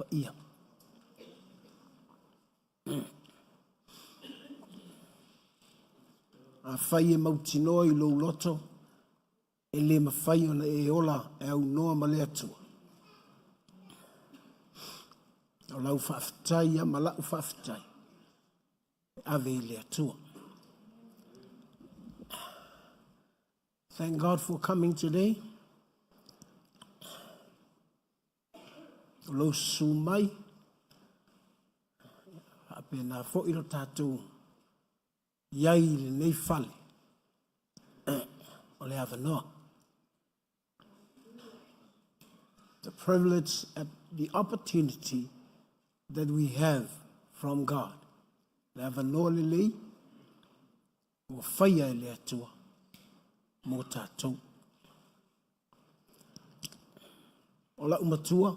Paia. Afai e mautinoa i lou loto, e le mafai ona e ola e aunoa ma le Atua. O lau faafetai ia ma lau faafetai e ave i le Atua. Thank God for coming today. O lou susu mai, faapena foi lo tatou i ai i lenei fale o le avanoa. The privilege and the opportunity that we have from God. Le avanoa lelei ua faia e le Atua mo tatou. O lau matua,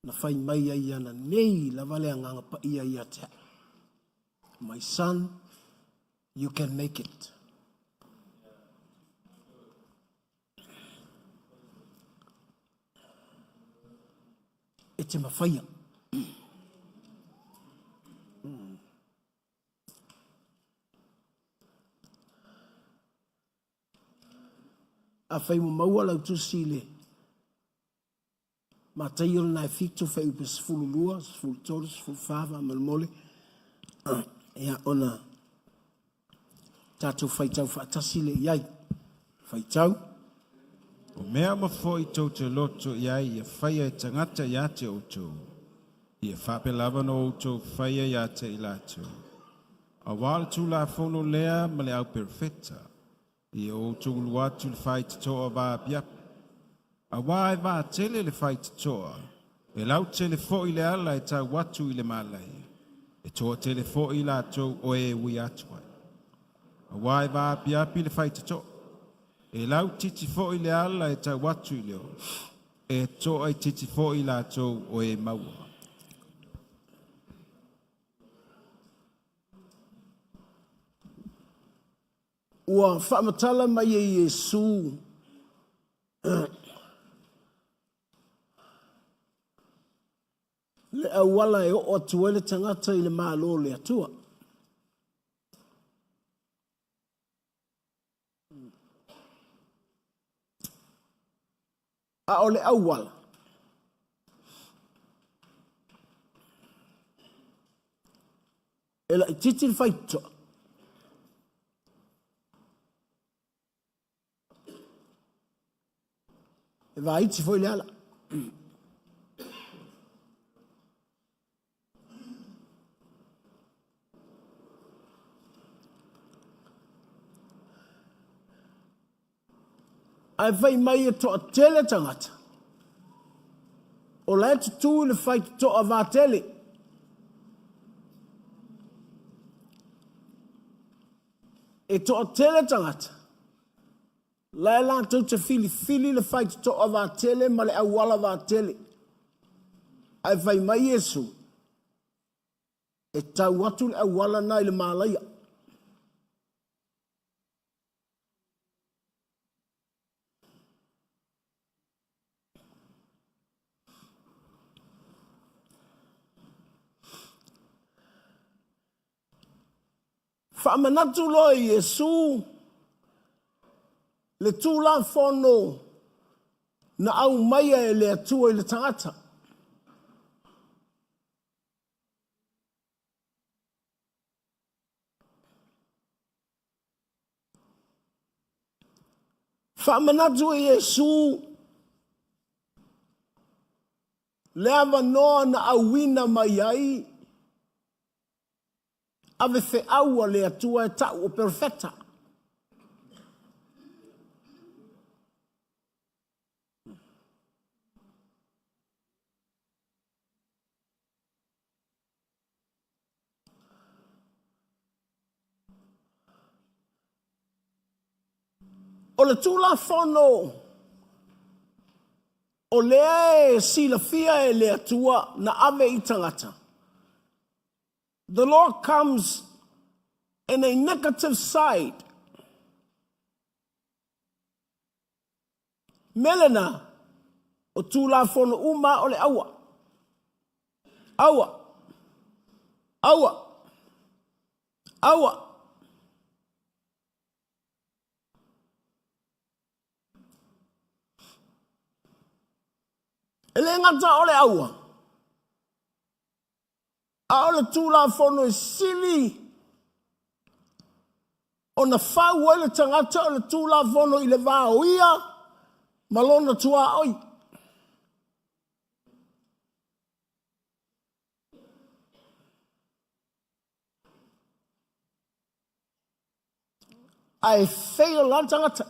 na fai mai ai ana nei lava le Agaga Paia ia te au. My son, you can make it. E te mawhaia. Afai ua maua lau tusi i le Mataio lena e 7 fuaiupu 12, 13, 14 faamolemole, ia ona tatou faitau faatasi lea i ai. Faitau. O mea uma foi tou te loto i ai ia faia e tagata ia te outou, ia faapea lava ona outou faia ia te i latou. Auā o le Tulafono lea ma le au perofeta. Ia outou ulu atu i le faitotoa vaapiapi, auā e vatele le faitotoa, e lautele foi le ala e tau atu i le malaia, e toatele foi i latou o e ui atu ai. Auā e vaapiapi le faitotoa, e lautiti foi le ala e tau atu i le ola, e toaitiiti foi i latou o e maua. Ua faamatala mai e Iesu le auala e oo atu ai le tagata i le Malo o le Atua. A o le auala, e laitiiti le faitotoa. E vaiti foi le ala. Ae fai mai e toatele tagata, o la e tutū i le faitotoa vatele. E toatele tagata, la e latou te filifili le faitotoa vatele ma le auala vatele. Ae fai mai Iesu, e tau atu le auala na i le malaia. Faamanatu loa e Iesu le Tulafono na aumaia e le Atua i le tagata. Faamanatu e Iesu le avanoa na auina mai ai ave feau a le Atua e ta'u o perofeta. O le Tulafono o lea e silafia e le Atua na ave i tagata. The law comes in a negative side. Mea lena, o Tulafono uma o le aua. Aua. Aua. Aua. E le gata o le aua, a o le Tulafono e sili ona fau ai le tagata o le Tulafono i le va o ia ma lona tuaoi. Ae fail la le tagata.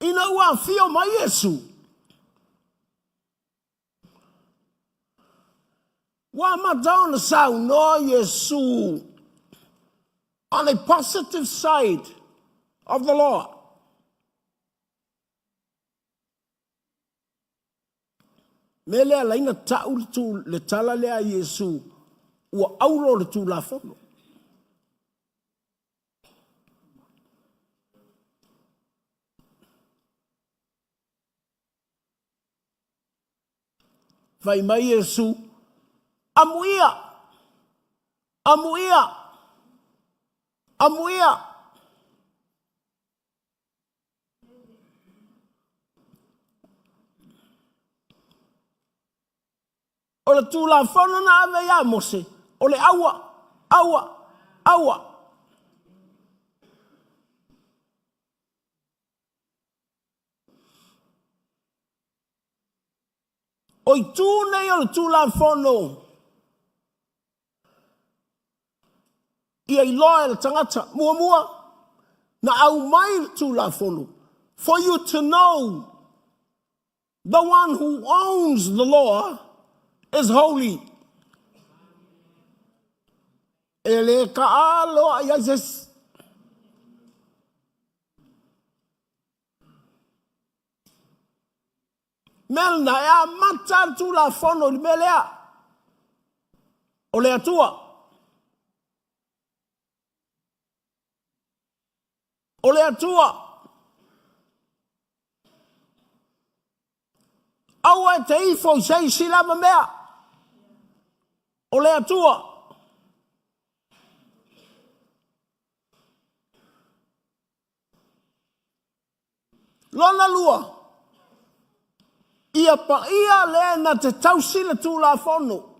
Ina ua afio mai Iesu, ua amata ona saunoa Iesu on a positive side of the law. Mea lea ala ai na tau le, tu, le tala lea a Iesu, ua auro le Tulafono. Fai mai Iesu, Amuia! Amuia! Amuia! O le Tulafono na ave iā Mose, o le aua, aua, aua. O itu nei o le Tulafono ia iloa e le tagata. Muamua, na aumai le Tulafono for you to know the one who owns the law is holy. E le kaaloa i ai se isi. Mea lena, e amata le Tulafono i le mea lea, o le Atua. O le Atua. Aua e te ifo i se isi lava mea. O le Atua. Lona lua, ia paia le na te tausi le Tulafono.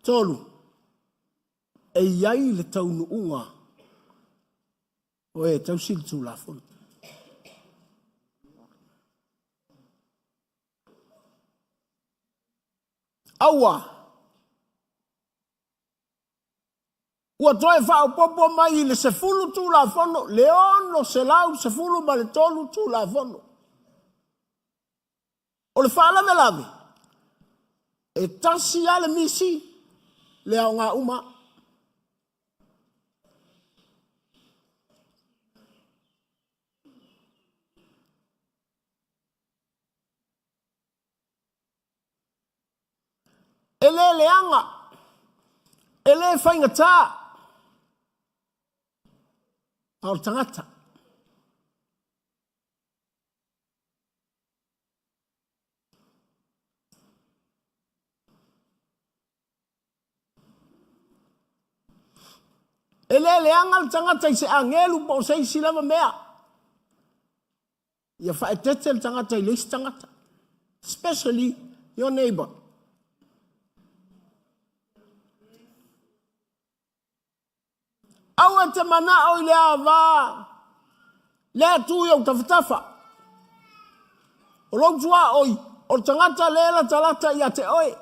Tolu, e i ai le taunuuga o e tausi le Tulafono. Aua! Ua toe faaopoopo mai i le 10 Tulafono le 613 Tulafono. O le faalavelave, e tasi lava le misi, le aoga uma. E le leaga, e le faigata, a o le tagata. E le leaga le tagata i se agelu po o se isi lava mea. Ia faaeteete le tagata i le isi tagata, especially your neighbor. Aua e te manao i le ava lea tu i ou tafatafa. O lou tuaoi, o le tagata lea e latalata ia te oe.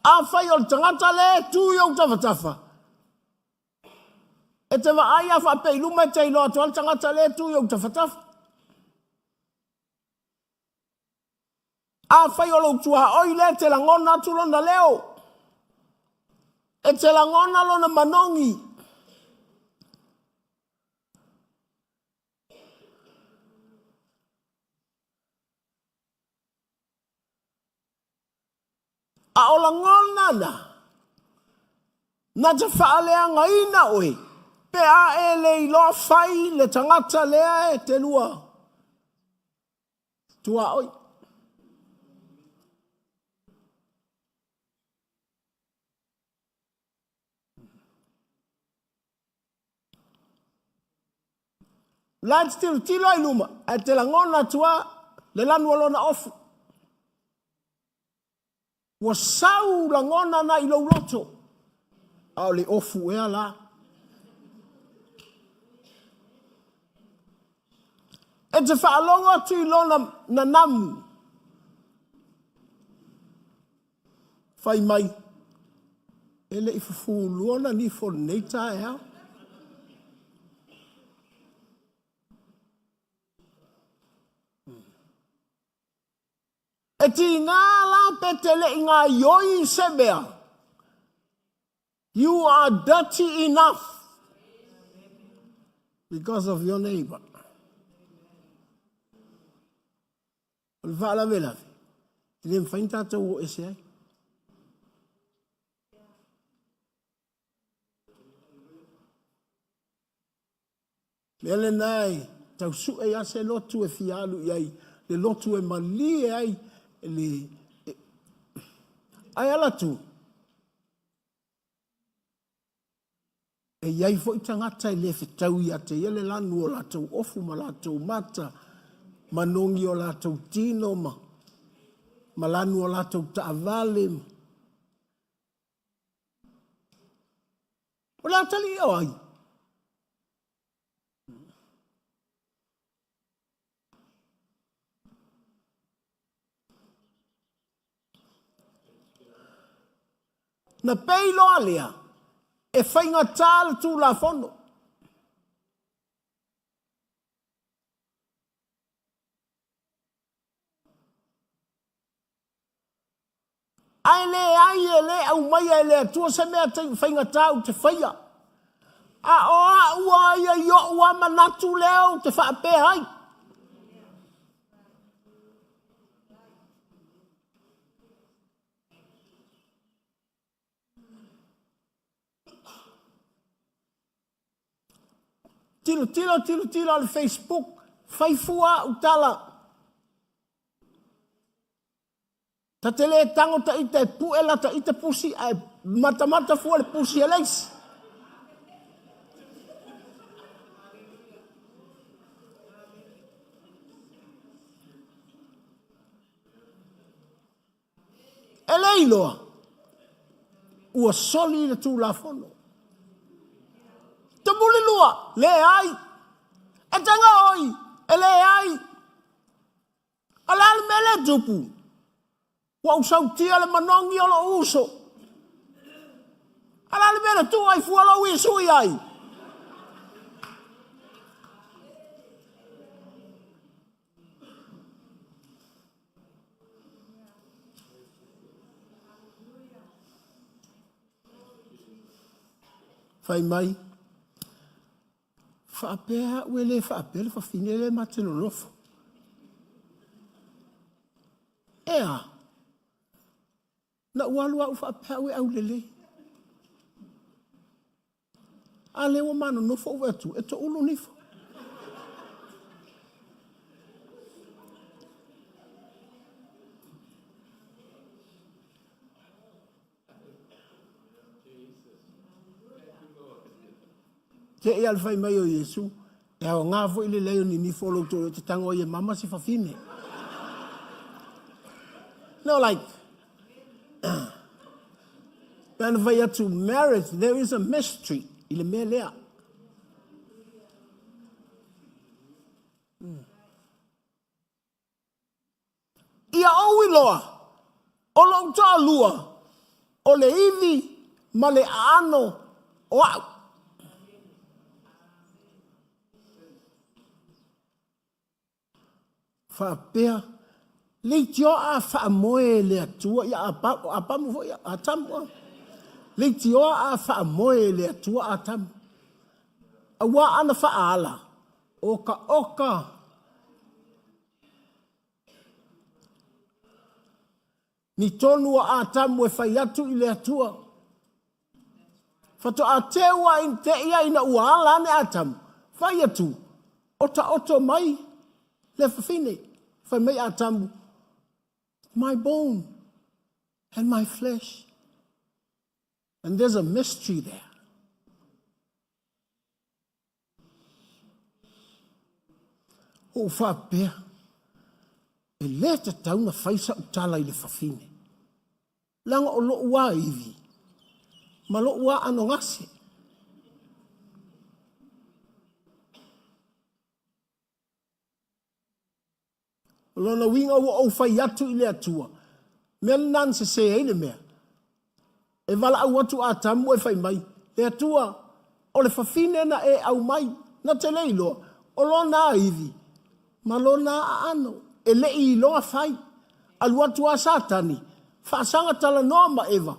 Afai o le tagata lea e tu i ou tafatafa, e te vaai a faapea i luma e te iloa atu ai le tagata lea e tu i ou tafatafa. Afai o lou tuaoi lea e te lagona atu lona leo, e te lagona lona manogi. A o lagona na, na te faaleagaina oe pe a e le iloa fai le tagata lea e te lua tuaoi. La e te tilotilo ai luma, ae te lagona atu lava le lanu o lona ofu. Ua sau lagona na i lou loto, a o le ofu ea la. E te faalogo atu i lona nanamu, fai mai, e le i fufulua ona nifo i lenei taeao. E tiga la pe te le i gaioi i se mea. You are dirty enough because of your neighbor. O le faalavelave, e le mafai ona tatou o ese ai. Mea lena e tau sue ai se lotu e fia alu i ai, le lotu e malie ai le... Ae ala atu, e i ai foi tagata e le fetau ia te ia le lanu o latou ofu ma latou mata, manogi o latou tino ma, ma lanu o latou taavale. O le atalii o ai? Na pei loa lea e faigata le Tulafono. Ae leai e le aumaia e le Atua se mea faigata ou te faia. A o a'u a ia i o'u a manatu lea ou te faapea ai. Tilotilo, tilotilo i le Facebook, fai fua a'u tala. Ta te le tago ta ita e pue lata ita pusi ae matamata fua le pusi a le isi. E le iloa, ua soli le Tulafono. Tamuli lua, leai. E taga oi, e leai. O le a le mea lea e tupu? Ua ou sautia le manogi o lou uso. A o le a le mea na tuu ai fua lou Iesu i ai? Fai mai, Faapea au e le faapea le fafine lea ma te nonofo. E a? Na ou alu au faapea au e aulelei. A lea ua ma nonofo ou vaai atu, e toulu nifo. Te i a le fai mai o Iesu, e aoga foi le leai o ni nifo o lou toelua e te tago ai e mama se fafine. No, like, pe ana fai atu, marriage, there is a mystery i le mea lea. Ia ou iloa, o lou toalua, o le ivi ma le aano o a'u. Faapea, leitioa a faamoe e le Atua ia Apamu foi, Atamu a. Leitioa a faamoe e le Atua Atamu. Auā ana faaala, o ka oka. Ni tonu a Atamu e fai atu i le Atua. Faatoa teu a in te ia ina ua ala ane Atamu, fai atu, o taoto mai le fafine. Fai mai Atamu, my bone and my flesh. And there's a mystery there. Ua ou faapea, e le tatau na fai sa'u tala i le fafine, leaga o lo'u a ivi ma lo'u a anogase. O lona uiga ua ou fai atu i le Atua, mea lena na sese ai le mea. E valaau atu Atamu e fai mai, Le Atua, o le fafine na e aumai, na te le iloa, o lona ivi ma lona aano, e le i iloa fai. Alu atu a Satani, faasaga talanoa ma Eva,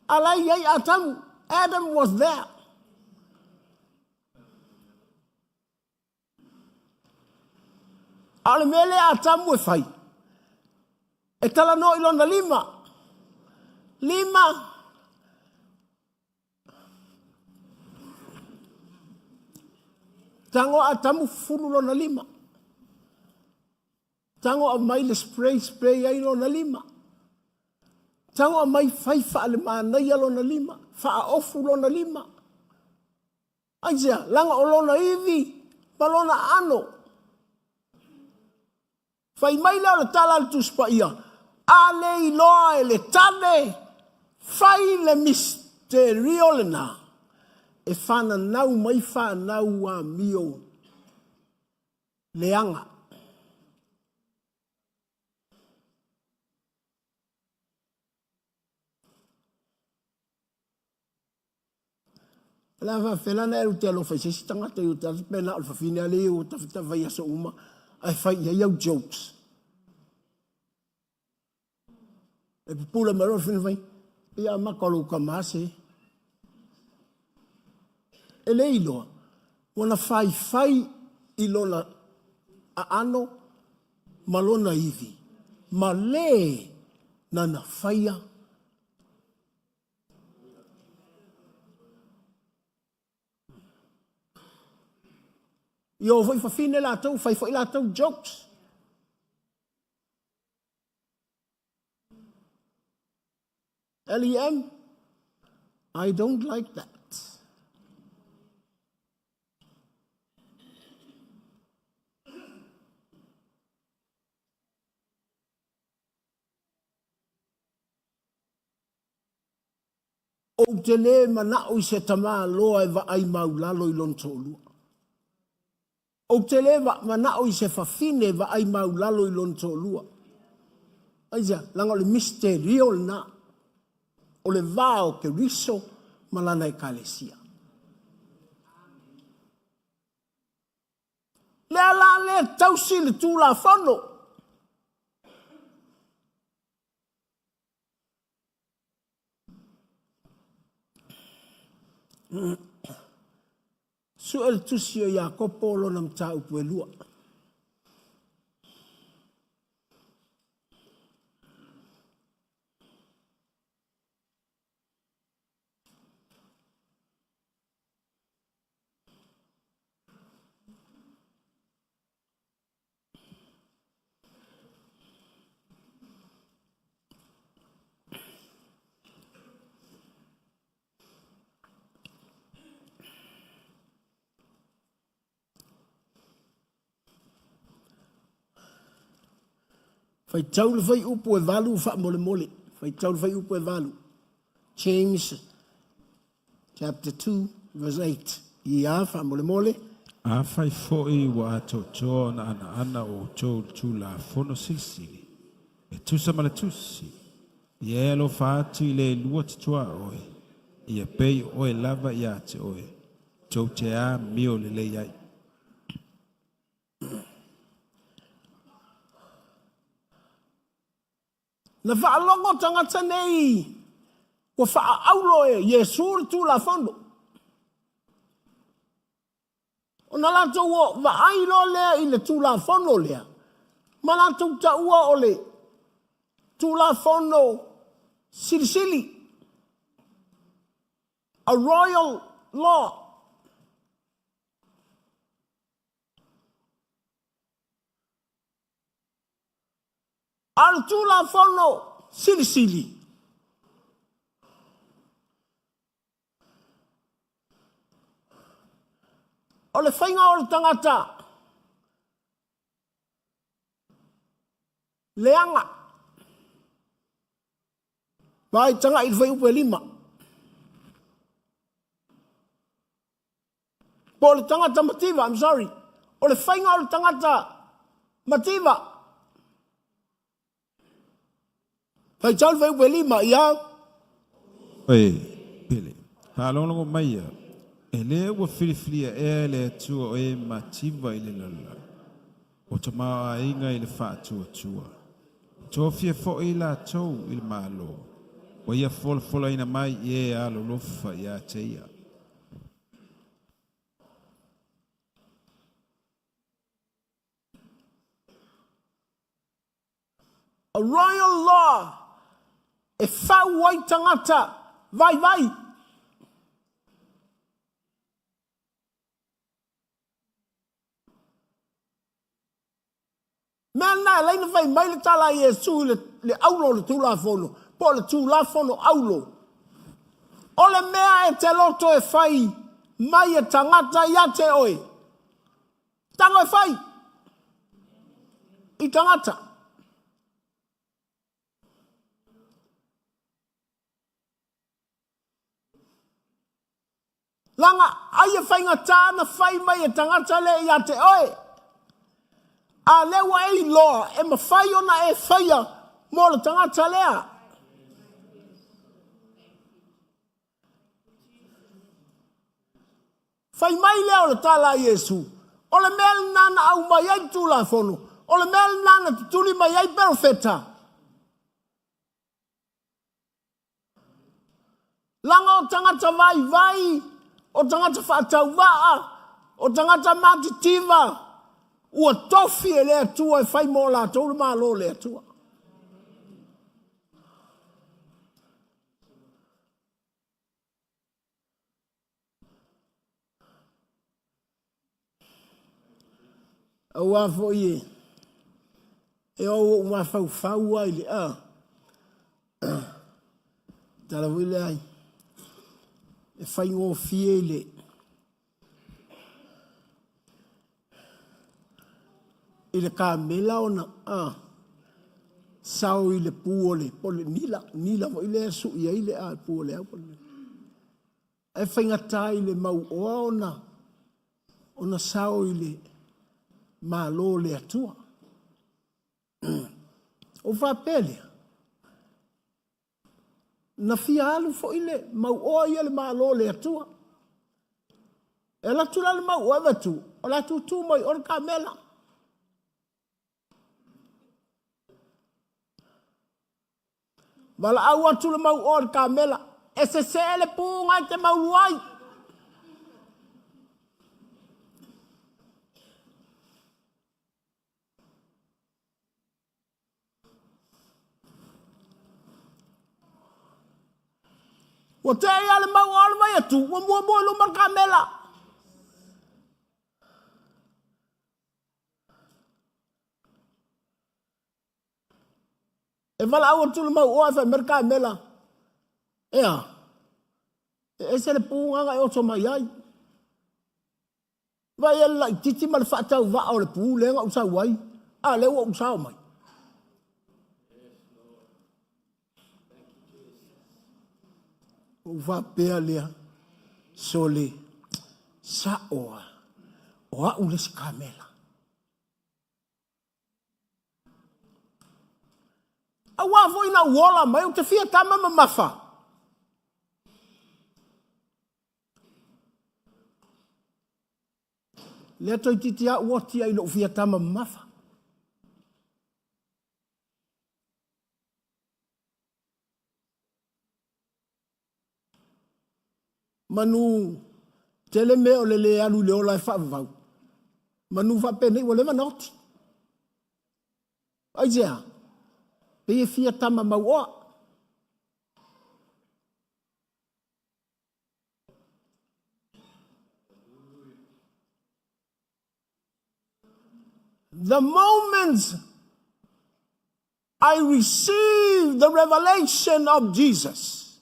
a la e i ai Atamu. Adam was there. A o le mea lea a Atamu e fai, e talanoa i lona lima. Lima. Tago a Atamu fufulu lona lima. Tago aumai le spray, spray ai lona lima. Tago aumai fai faalemanaia lona lima, faaofu lona lima. Aisea? Leaga o lona ivi ma lona aano. Fai mai lea o le tala a le Tusi Paia, A le iloa e le tane, fai le misterio lena e fananau mai fanau amio leaga. O le a faafefea la ona e alu e te alofa i se isi tagata i uta atu pe na o le fafine lava lea ua tafatafa i aso uma ae fai i ai au jokes. E pupula mai loa le fafine fai, ia maka o lou tama se. E le iloa, ua na faifai i lona aano ma lona ivi, ma le nana faia. I o foi fafine latou, fai foi latou jokes. LEM, I don't like that. Ou te lē manao i se tamaloa e vaai maulalo i lona toalua. Ou te lē manao i se fafine e vaai maulalo i lona toalua. Aisea? Leaga o le misterio lena o le va o Keriso ma lana Ekalesia. Lea la lea tausi le Tulafono. Sue le tusi o Iakopo lona mataupu e lua. Faitau le fuaiupu e 8 faamolemole. Faitau le fuaiupu e 8. James chapter 2 verse 8. Ia faamolemole. Afai foi ua atoatoa ona anaana outou i le Tulafono Silisili, e tusa ma le Tusi, ia e alofa atu i le lua te tuaoi, ia pei o oe lava ia te oe, tou te amio lelei ai. Na faalogo tagata nei ua faaaulo e Iesu le Tulafono. Ona latou vaai loa lea i le Tulafono lea, ma latou taua o le Tulafono Silisili. A royal law. A o le Tulafono Silisili, o le faiga o le tagata leaga. Vaai tagai i le fuaiupu e 5. Po o le tagata mativa, I'm sorry. O le faiga o le tagata mativa. Faitau le fuaiupu e 5, ia. Oe, Pele, faalogologo maia, e lē ua filifilia ea e le Atua o e mativa i le lalolagi, o tamaoaiga i le faatuatua. Tofia foi i latou i le Malo, ua ia folafolaina mai i e alolofa ia te ia. A royal law e fau ai tagata vaivai. Mea lena e ala ai ona fai mai le tala a Iesu i le aulo o le Tulafono, po o le Tulafono aulo, O le mea e te loto e fai mai e tagata ia te oe, tago e fai i tagata. Leaga ai e faigata na fai mai e tagata lea ia te oe. A lea ua e iloa e mafai ona e faia mo le tagata lea. Fai mai lea o le tala a Iesu, o le mea lena na aumai ai le Tulafono, o le mea lena na tutuli mai ai perofeta. Leaga o tagata vaivai, o tagata faatauvaa, o tagata matitiva, ua tofi e le Atua e fai mo latou le Malo o le Atua. Aua foi e o ou mafaufau ai le a. Tala foi lea e faigofie i le i le kamela ona a sao i le pu o le po o le nila, nila foi lea e sui ai le a pu o le au. Ae faigata i le mauoa ona ona sao i le Malo o le Atua. Ou faapea lea, na fia alu foi le mauoa ia le Malo o le Atua. E alu atu la le mauoa e avatu, o le a tutu mai o le kamela. Valaau atu le mauoa i le kamela, e sesee le puga e te maulu ai. Ua tea ia le mauoa o le vai atu, ua muamua i luma le kamela. E valaau atu le mauoa e fai mai le kamela, Ea, e ese le puga na e oso mai ai. Vaai le laititi ma le faatauvaa o le pu lea na ou sau ai, a lea ua ou sao mai. Ou faapea lea, sole, sa'o a, o a'u le isi kamela. Auā foi na ou ola mai, ou te fia tama mamafa. Lea toeitiiti lava ou oti ai i lou fia tama mamafa. Manu tele mea o le lē alu i le ola e faavavau. Manu faapenei ua leva na oti. Aisea? Pei e fia tama mauoa. The moment I received the revelation of Jesus,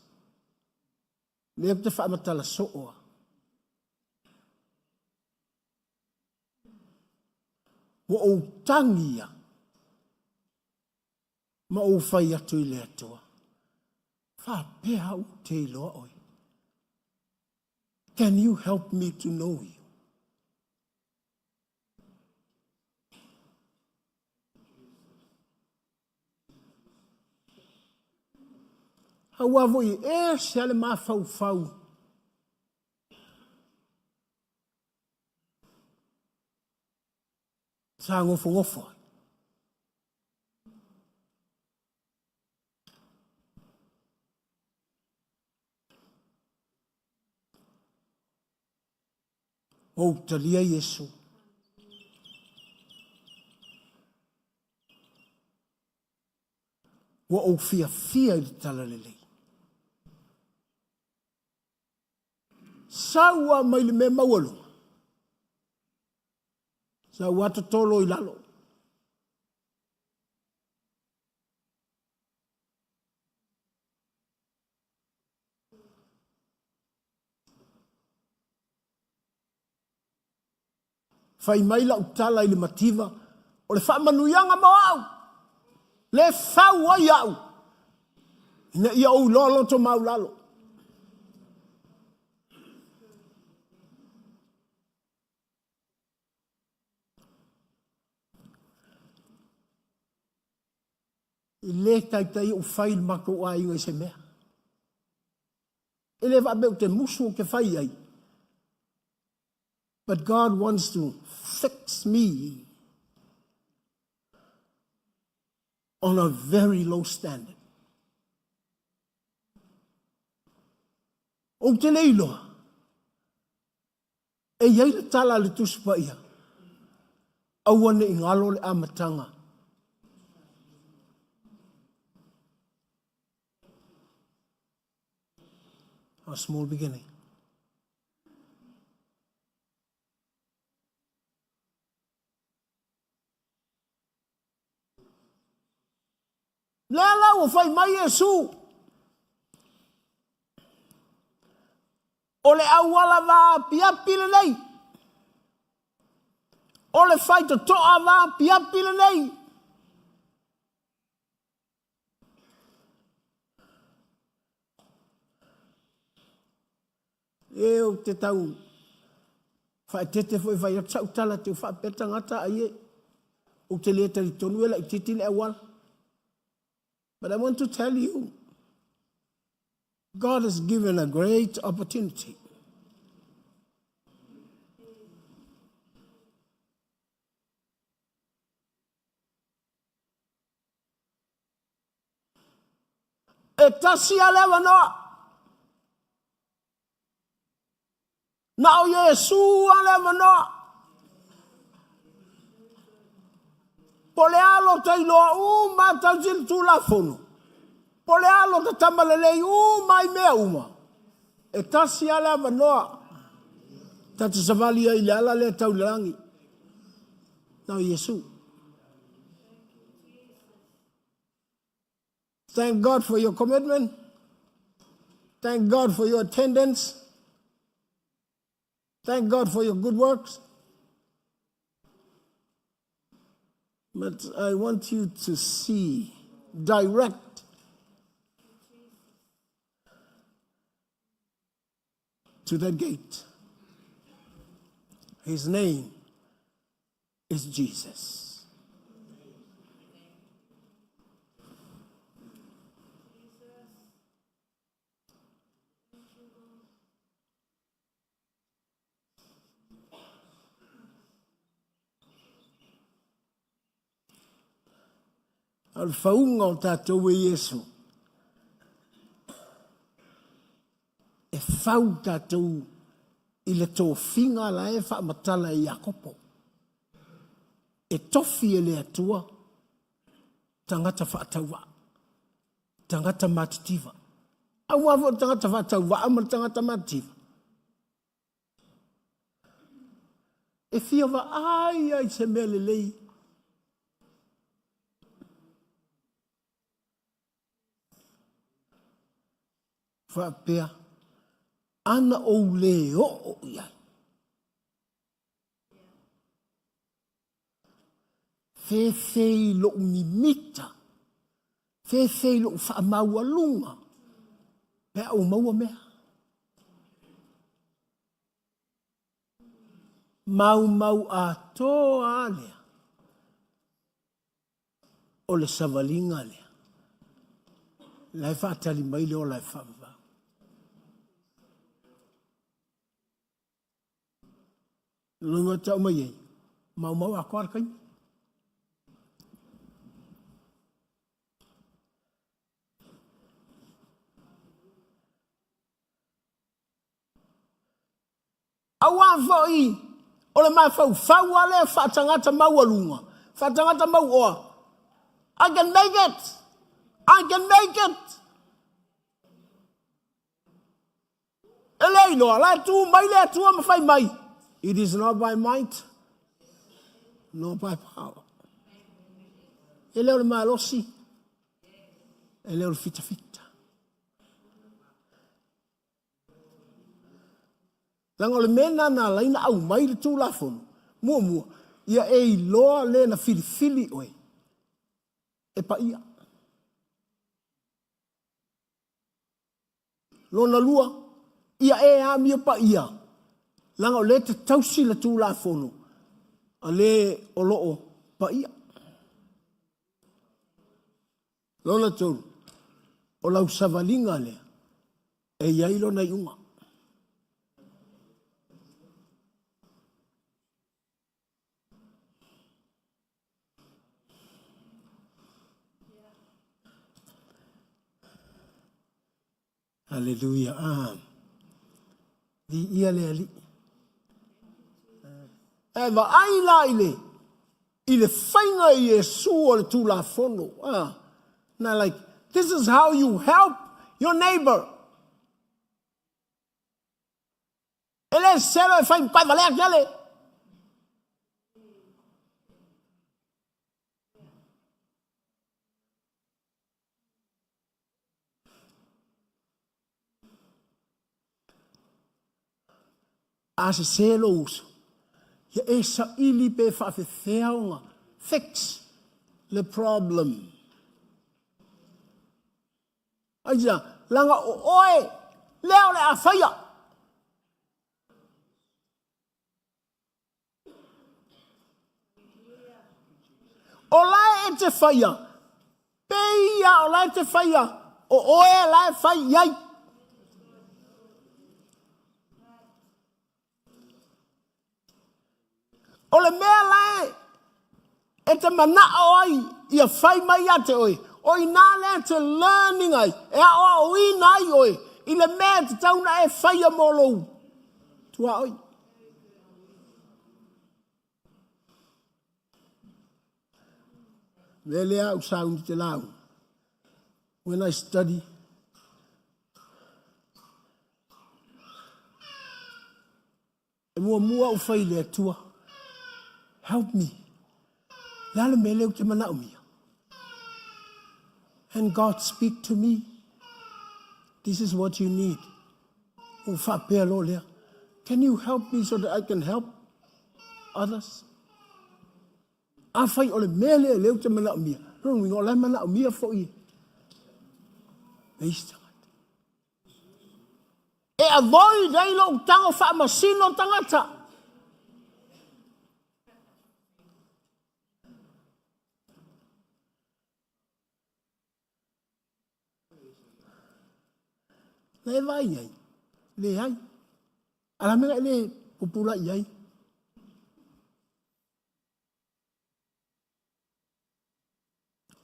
lea ou te faamatala soo a. Ua ou tagi ia ma ou fai atu i le Atua, faapea au te iloa oe. Can you help me to know you? Aua foi e ese a le mafaufau. Sa gofogofo ai. Ou talia Iesu. Ua ou fiafia i le talalelei. Sau a mai le mea maualuga. Sau a totolo i lalo. Fai mai lau tala i le mativa, o le faamanuiaga mo au, le fau ai au, ina ia ou iloa loto maulalo. E le taitai ou fai i le matou aiga i se mea. E le faapea ou te musu ou te fai ai. But God wants to fix me on a very low standard. Ou te le iloa. E i ai le tala a le Tusi Paia, Aua ne i galo le amataga. A small beginning. Lea la ua fai mai Iesu, O le auala vaapiapi lenei, o le faitotoa vaapiapi lenei. E ou te tau faaeteete foi e fai atu sau tala te faapea tagata ai e ou te le talitonu e laitiiti le auala. But I want to tell you, God has given a great opportunity. E tasi a le avanoa. Na o Iesu a le avanoa. Po o le a lo ta iloa uma a tausi le Tulafono, po o le a lo ta tama lelei uma i mea uma, e tasi a le avanoa ta te savali ai i le ala lea tau i le lagi. Na o Iesu. Thank God for your commitment. Thank God for your attendance. Thank God for your good works. But I want you to see direct to that gate. His name is Jesus. O le fauga o tatou e Iesu, e fau tatou i le tofiga la e faamatala e Iakopo. E tofi e le Atua tagata faatauvaa, tagata matitiva. Aua foi le tagata faatauvaa ma le tagata matitiva. E fia vaai ai se mea lelei. Faapea, ana ou le oo i ai. Fefe i lou mimita, fefe i lou faamaualuga, pe a ou maua mea. Maumau atoa lava lea o le savaliga lea. La e faatali mai le ola e faavavau. Luga tau mai ai, maumau atoa le taimi. Aua foi o le mafaufau lava lea faatagata maualuga, faatagata mauoa, I can make it! I can make it! E le iloa, la e tu mai le Atua ma fai mai, It is not by might, nor by power. E le o le malosi, e le o le fitafita. Leaga o le mea lena na ala ai ona aumai le Tulafono, muamua, ia e iloa le na filifili oe e paia. Lona lua, ia e amio paia, leaga o lea e te tausi le Tulafono a le o lo o paia. Lona tolu, o lau savaliga lea e i ai lona iuga. Haleluia. Ah. Viia le Alii. E vaai la i le i le faiga i Iesu o le Tulafono. Ah. Now like, this is how you help your neighbor. E le selo e fai pai valea tele. A sesē lou uso, ia e saili pe faafefea ona fix le problem. Aisea? Leaga o oe lea o le a faia. O la e te faia, pei a o la e te faia, o oe la e fai i ai. O le mea la e e te manao ai ia fai mai ia te oe, o i inā lea e te learning ai, e aoaoina ai oe i le mea e tatau ona e faia mo lou tuaoi. Mea lea au sauni te lauga. When I study, E muamua ou fai i le Atua, Help me. Le a le mea lea ou te manaomia? And God speak to me, This is what you need. Ou faapea loa lea, Can you help me so that I can help others? Afai o le mea lea lea ou te manaomia, lona uiga o la e manaomia foi e isi tagata. E avoid ai lou tago faamasino tagata. Na e vaai ai? Leai. A la mea e le pupula i ai?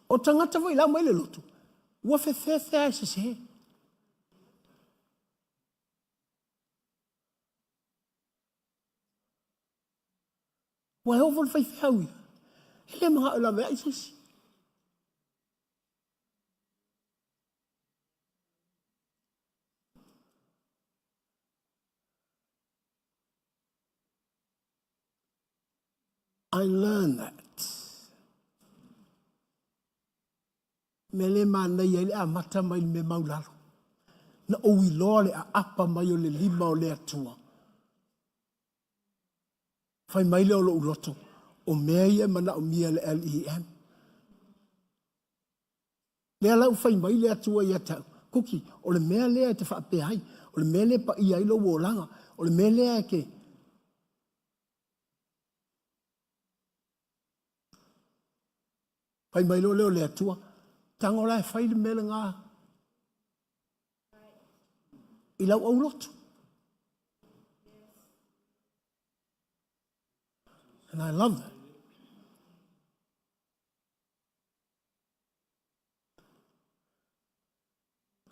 O tagata foi la mai le lotu, ua fefefe a e sese. Ua e oo foi le faifeau ia. E le manao e laveai se isi. I learned that. Mea le manaia ai le amata mai le mea maulalo. Na ou iloa le aapa mai o le lima o le Atua. Fai mai lea o lou loto, o mea ia e manaomia e le LEM. Lea la ua fai mai le Atua ia te au, Kuki, o le mea lea e te faapea ai, o le mea lea e paia ai lou olaga, o le mea lea e te... Fai mai loa lea o le Atua, tago la e fai le mea lena i lau aulotu. And I love that.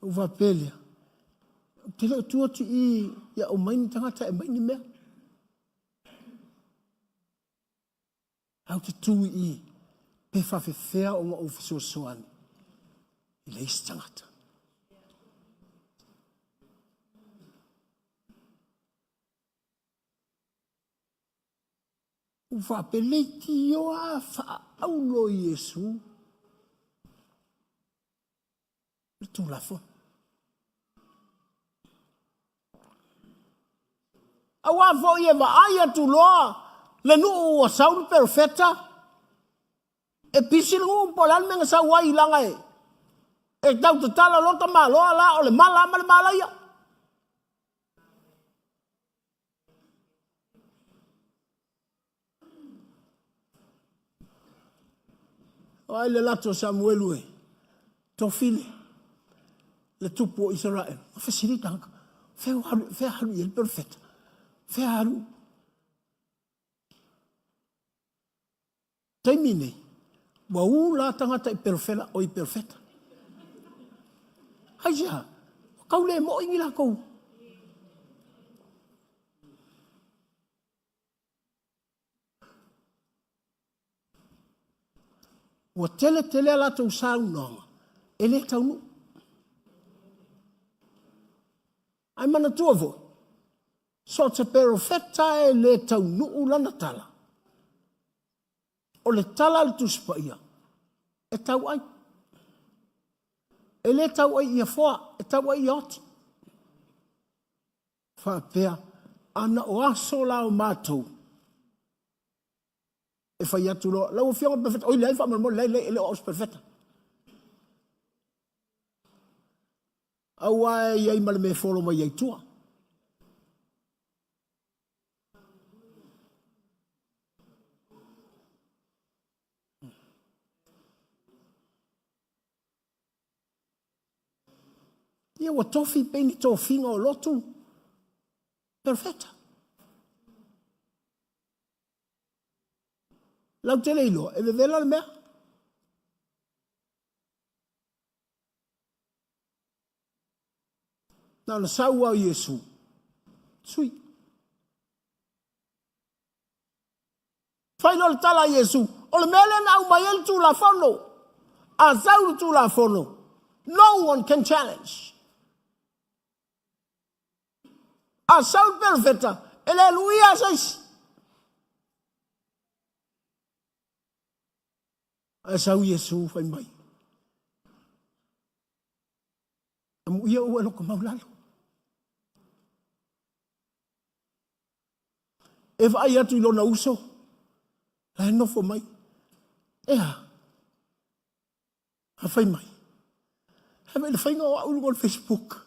Ou faapea lea, ou te le o tu atu i i ia aumai ni tagata e aumai ni mea. Ae ou te tu i i pe faafefea ona ou fesoasoani i le isi tagata. Ua faapea, leitioa a faaaulo Iesu le Tulafono. Aua foi e vaai atu loa le nuu ua sau le perofeta, e pisi le nuu po o le a le mea na sau ai leaga e e tau tatala loa tamaloa la o le mala ma le malaia. O ai le lato o Samuelu e tofi le tupu o Isaraelu? Na fesili tagata, fea alu, fea alu i ai le perofeta? Fea alu? Taimi nei, ua u la tagata i perofela o i perofeta. Aisea? Ua tau le mo'i ni latou. Ua tele tele a latou saunoaga e le taunuu. Ae manatua foi, so o se perofeta e le taunuu lana tala, o le tala a le Tusi Paia, e tauai. E le tauai ia foa, e tauai ia oti. Faapea, ana o aso la o matou, e fai atu loa, lau Afioga i le Perofeta, oi leai faamolemole, leai, leai, e le o au o se Perofeta. Aua e i ai ma le mea e folo mai ai tua. Ia ua tofi pei ni tofiga o lotu perofeta. Lau tele iloa, e vevela le mea. Na ona sau lava o Iesu, sui. Fai loa le tala a Iesu, o le mea lea na aumai ai le Tulafono. A sau le Tulafono, no one can challenge. A sau le perofeta, e le luia se isi. Ae sau Iesu fai mai, amuia ua e loko maulalo. E vaai atu i lona uso, la e nofo mai. E a? A fai mai, e vaai le faiga o au i luga o le Facebook.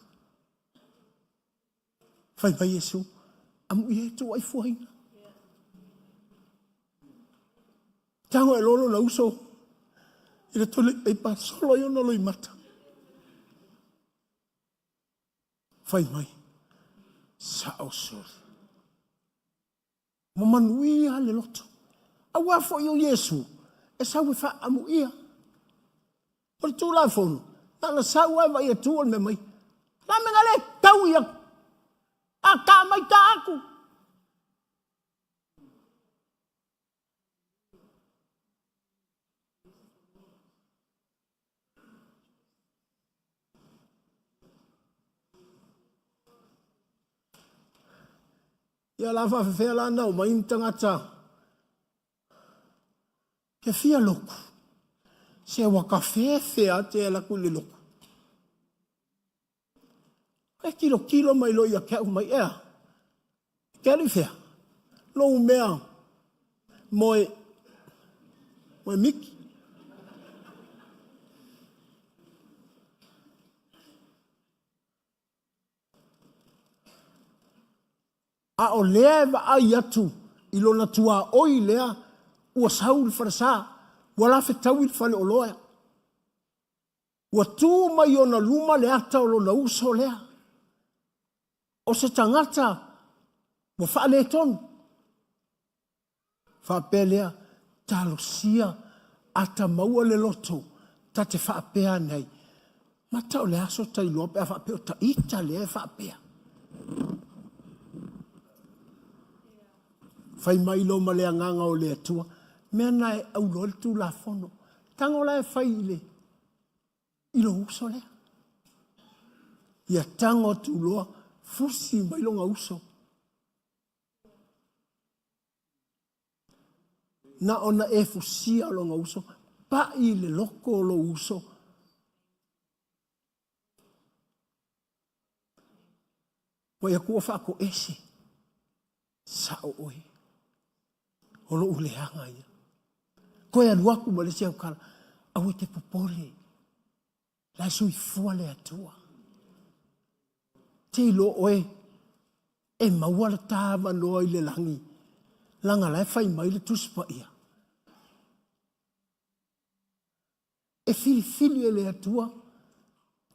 Fai mai Iesu, amuia e tuuai fuaina. Tago e loa lona uso i le toilet paper, solo ai ona loimata. Fai mai, sao soli. Ua manuia le loto. Aua foi o Iesu e sau e faaamuia. O le Tulafono, na ona sau lava e vaai atu o le mea mai. La mea le tau ia. A ta mai ta aku. Ia la faafefea la na omai ni tagata ke fia loku. Se ua ka fefe a te ala ku le loku. E tilotilo mai loa ia te au mai, Ea, e te alu i fea? Lou mea moe, moe miki. A o lea e vaai atu i lona tuaoi lea ua sau le falesa, ua lafetaui le faleoloa. Ua tu mai ona luma le ata o lona uso lea. O se tagata ua faaletonu. Faapea lea, talosia ata maua le loto ta te faapea ane ai, Mata o le aso ta iloa pe a faapea o ta ita lea e faapea. Fai mai loa ma le agaga o le Atua, mea na e aulo ai le Tulafono. Tago la e fai i le i lou uso lea. Ia tago atu loa, fusi mai lona uso. Na ona e fusia lona uso, pai i le loto o lou uso. Ua ia tua faatoese, sao oe, o lou leaga ia. Toe alu atu ma le isi aukala, aua e te popole, la e soifua le Atua. Te iloa oe e maua le ta avanoa i le lagi, leaga la e fai mai le Tusi Paia. E filifili e le Atua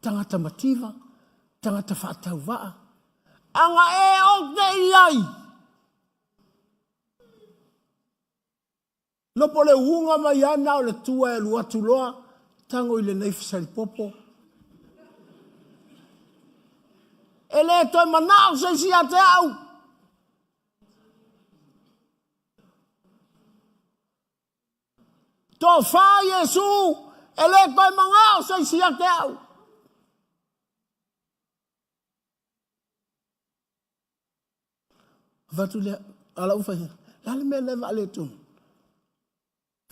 tagata mativa, tagata faatauvaa, aga e ote i ai. Lopo le uga mai ana o le tua e alu atu loa, tago i lenei fesalipopo. E le toe manao se isi ia te au. Tofa Iesu, e le toe manao se isi ia te au. Avatu lea, a lau fai, le a le mea lea e faaletonu?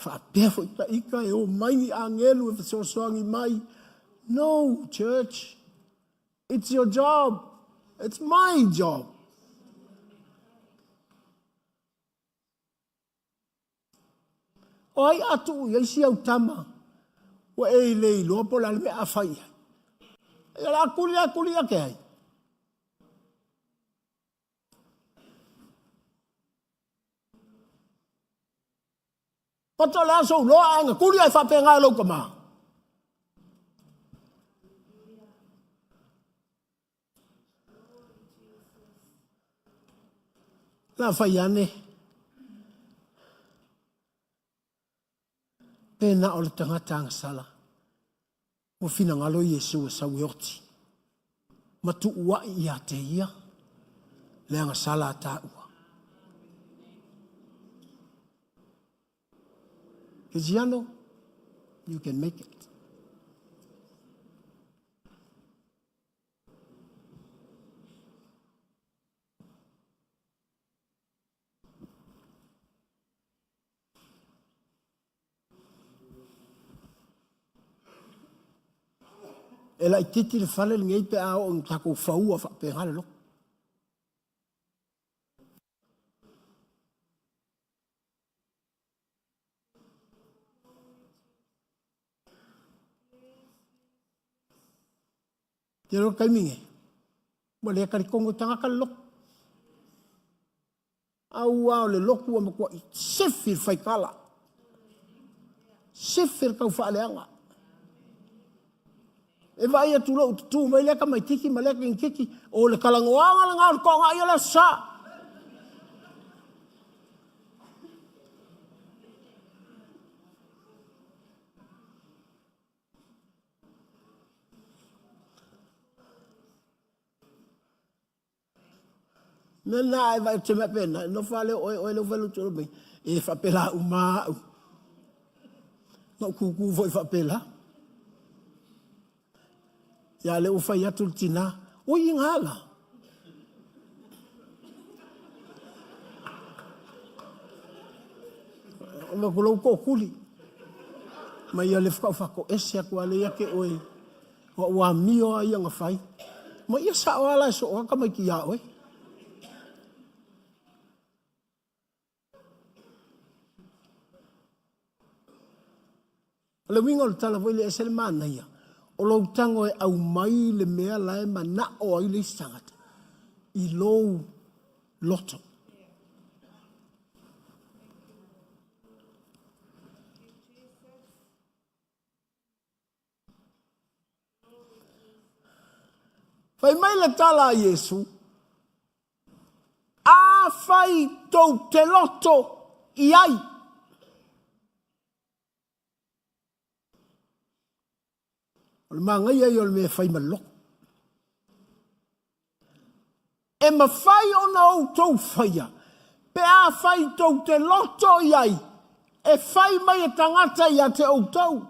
Faapea foi ta ita e o mai ni agelu e fesoasoani mai. No, church. It's your job. It's my job. O ai a tuu i ai si au tama ua e le iloa po o le a le mea a fai i ai? Ia o le a tuli a tuli ia ke ai. Pata o le a sou loa ae na tuli ai faapena e lou tama. La fai ane pe na o le tagata agasala ua finagalo Iesu e sau e oti ma tuuaʻi ia te ia le agasala a taua. Tiziano, you can make it. E laitiiti le fale lenei pe a oo ina tatou faua faapena le loto. Te iloa le taimi nei, ua le talitonu e tagata le lotu. Aua o le lotu ua matuai sifi le faitala, sifi le taufaaleaga. E vaai atu loa ua tutu mai lea tamaititi ma lea teineitiiti, o le talanoaga lena o le toagaia o le Aso Sa. Mea lena a e vaai atu se mea pena, e nofo lava lea o oe, oe lea ua fai lou tolo mai, e faapela uma lava au. Na ou tutu foi faapela. Ia lea ua fai atu le tina, ui i gala. Ona ku lou tootuli. Ma ia le whakauwhako ese atu ale ia ke oe. Ua ua amio a ia na fai. Ma ia sao lava la e soo lava tamaiti ia oe. O le uiga o le tala foi lea e ese le manaia, o lou tago e aumai le mea la e manao ai le isi tagata i lou loto. Fai mai le tala a Iesu, Afai tou te loto i ai. O le manaia ia o le mea e fai ma le loto. E mafai ona outou faia pe afai tou te loto i ai e fai mai e tagata ia te outou.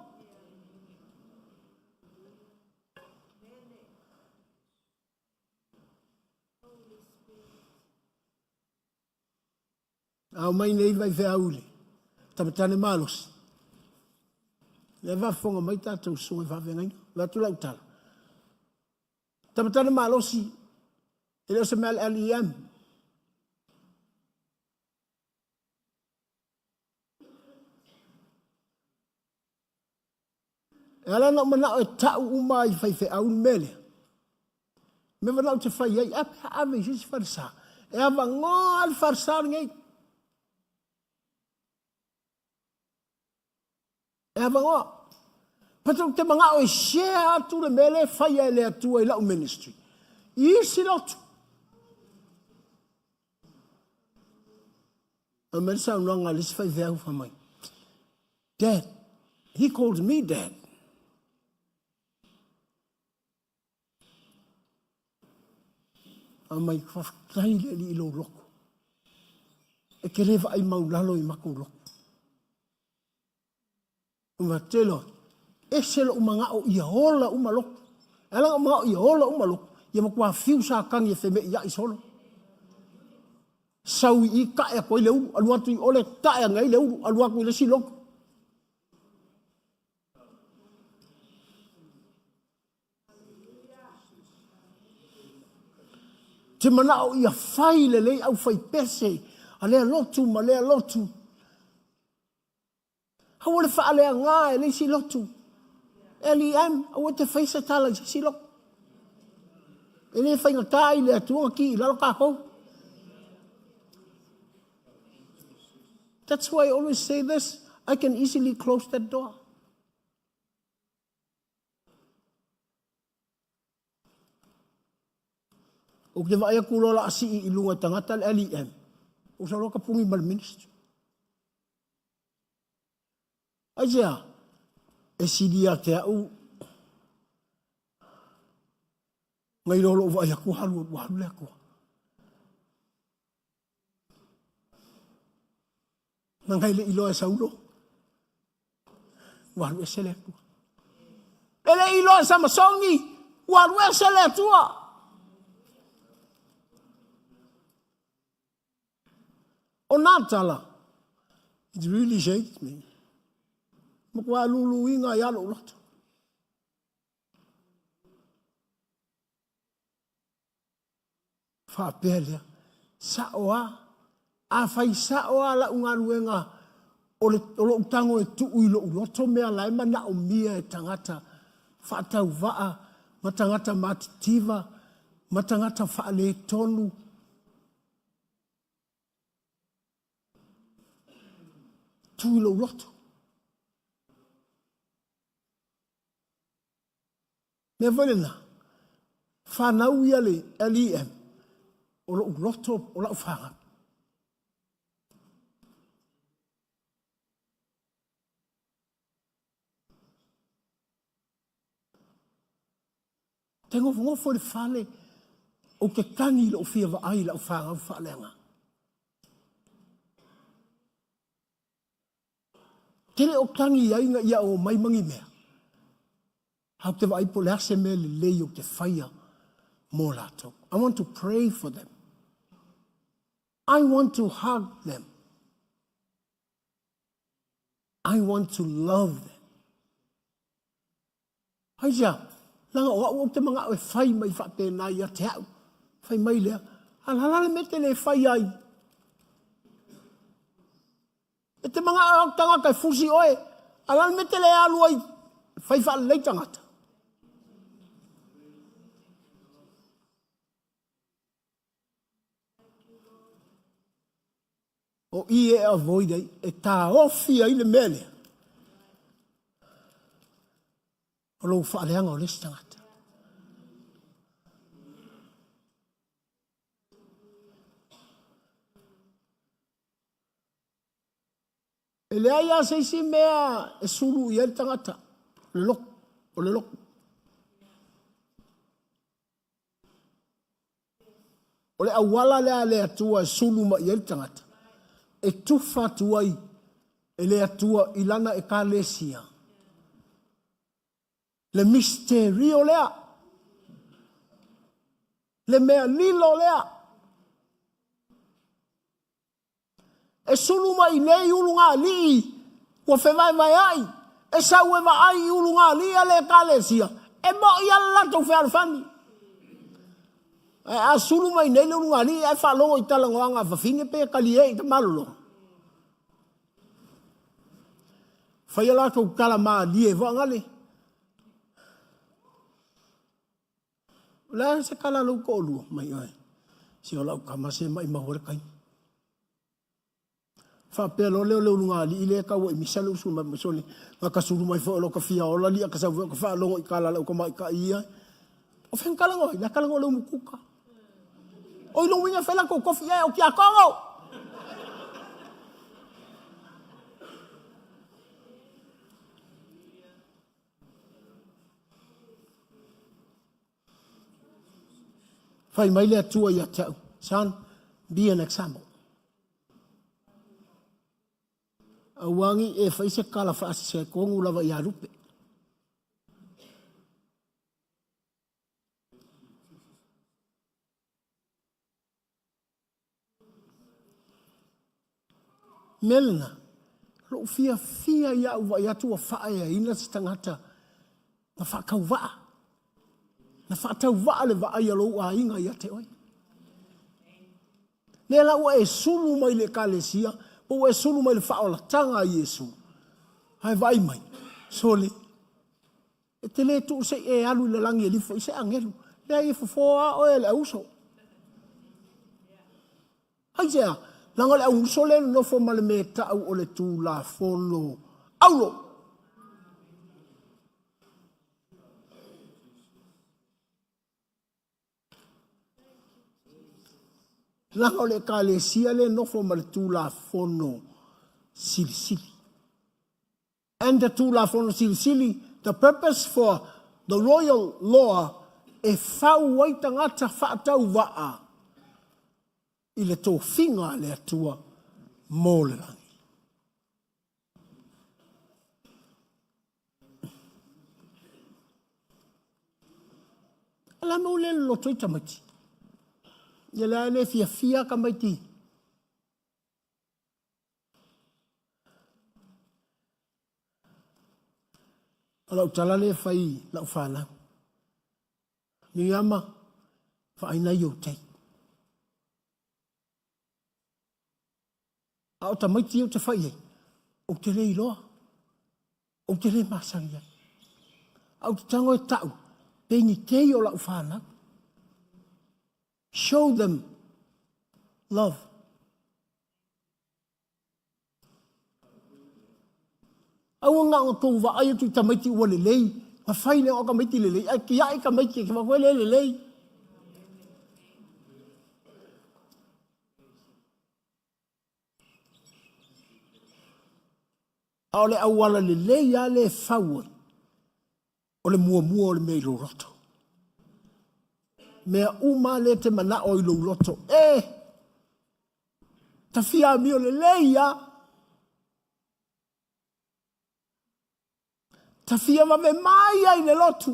A omai nei faifeau i le tamatane malosi, lea e faafofoga mai tatou susuga i faafeagaiga, avatu lau tala. Tamatane malosi, e le o se mea a le LEM. E ala ona ou manao e tau uma i faifeau le mea lea. Mea manao te fai ai, a pe a ave i se isi falesa. E avanoa le falesa lenei. E avanoa. But ou te manao e share atu le mea lea e faia e le Atua i lau ministry. I isi lotu. Fai mai le saunoaga a le isi faifeau fai mai, Dad, he called me dad. Fai mai, faafetai le Alii i lou loto. E te le vaai maulalo i matou loto. Ua tele o ese lou manao ia ola uma loto. E ala ona ou manao ia ola uma loto, ia matua fiu Satani e feme'ia'i solo. Sau i i ta'e atu ai le ulu, alu atu i ole ta'e ane ai le ulu, alu atu i le isi loto. Te manao ia fai lelei au fai pese a lea lotu ma lea lotu. Aua le faaleaga e le isi lotu. LEM, aua e te faia se tala i se isi lotu. E le faigata i le Atua ona ki i lalo tatou. That's why I always say this, I can easily close that door. Ou te vaai atu loa o le a sii i luga e tagata le LEM, ou sau loa tapuni ma le ministry. Aisea? E sili ia te au nai lo lou vaai atu alu ua alu le Atua. Leaga e le i iloa e Saulo, ua alu ese le Atua. E le i iloa e Samasoni, ua alu ese le Atua. O nā tala, it really shakes me. Matua luluina ai lava lou loto. Faapea lea, Sa'o a? Afai sa'o a la'u galuega o le o lo'u tago e tuu i lo'u loto mea la e manaomia e tagata faatauva'a ma tagata matitiva ma tagata faaletonu, tuu i lo'u loto. Mea foi lena, fanau ia le LEM, o lou loto, o lau fanau. Te nofonofo i le fale, ou te tagi i lou fia vaai i lau fanau faaleagaga. Te le o tagi ai ina ia omai ma ni mea. Ae ou te vaai po o le a se mea lelei ou te faia mo latou. I want to pray for them. I want to hug them. I want to love them. Aisea? Leaga o au ou te manao e fai mai faapena ia te au. Fai mai lea, a la la le mea e te le fai ai. E te manao au tagata e fusi oe, a la le mea e te le alu ai fai faalelei tagata. O i e avoid ai, e taofi ai le mea lea. O lou faaleaga o le isi tagata. E leai lava se isi mea e sulu i ai le tagata, o le lotu, o le lotu. O le auala lea a le Atua e sulu mai i ai le tagata, e tufa atu ai e le Atua i lana Ekalesia le misterio lea, le mea lilo lea. E sulu mai nei ulugalii ua fevaevaeai, e sau e vaai i ulugalii a le Ekalesia, e mo'i lava le latou fealofani. Ae a sulu mai nei le ulugalii ae faalogo i talanoaga a fafine pe talie i tamaloloa. Fai a latou tala malie voagale. O le a se tala a lou toalua mai oe? Se o lau tama se maimau ai le taimi. Faapea loa lea o le ulugalii lea e tau ai misa le usu mai sole na ta sulu mai foi o lo ta fia ola lia ka sau foi o ta faalogo i tala a lau tamaitai ia. O fea na talanoa ai? La talanoa le umukuka. O i lou uiga e fai latou tofi i ai o tiakono. Fai mai le Atua ia te au, Son, be an example. Aua ne i e fai se tala faasese tonu lava ia Lupe. Mea lena, lou fiafia ia au vaai atu ua faaeaina se tagata na faatauvaa, na faatauvaa le vaai a lou aiga ia te oe. Lea la ua e sulu mai le ekalesia, po ua e sulu mai le faaolataga a Iesu, ae vaai mai, sole, E te le tuu se i e alu i le lagi e lifo i se agelu. Leai, e fofo lava oe e le auuso. Aisea? Leaga o le auuso lea e nonofo ma le mea e tau o le Tulafono Auro. Leaga o le Ekalesia lea e nofo ma le Tulafono Silisili. And the Tulafono Silisili, the purpose for the royal law, e fau ai tagata faatauvaa i le tofiga a le Atua mo le lagi. O le a mea ua le loloto ai tamaiti? Ia lea e le fiafia tamaiti. O lau tala lea e fai i lau fanau. Miriama, vaai nai ou tei. A o tamaiti ia ou te fai ai, ou te le iloa, ou te le masani ai. A ou te tago e tau, pe ni kei o lau fanau. Show them love. Aua na ona tou vaai atu i tamaiti ua lelei, na fai lea o tamaiti lelei, ae tiai tamaiti e te vaai le lelei. A o le auala lelei lava lea e fau ai, o le muamua o le mea i lou loto. Mea uma lea e te manao i lou loto, e ta fia amio lelei lava. Ta fia vave mai ai le lotu.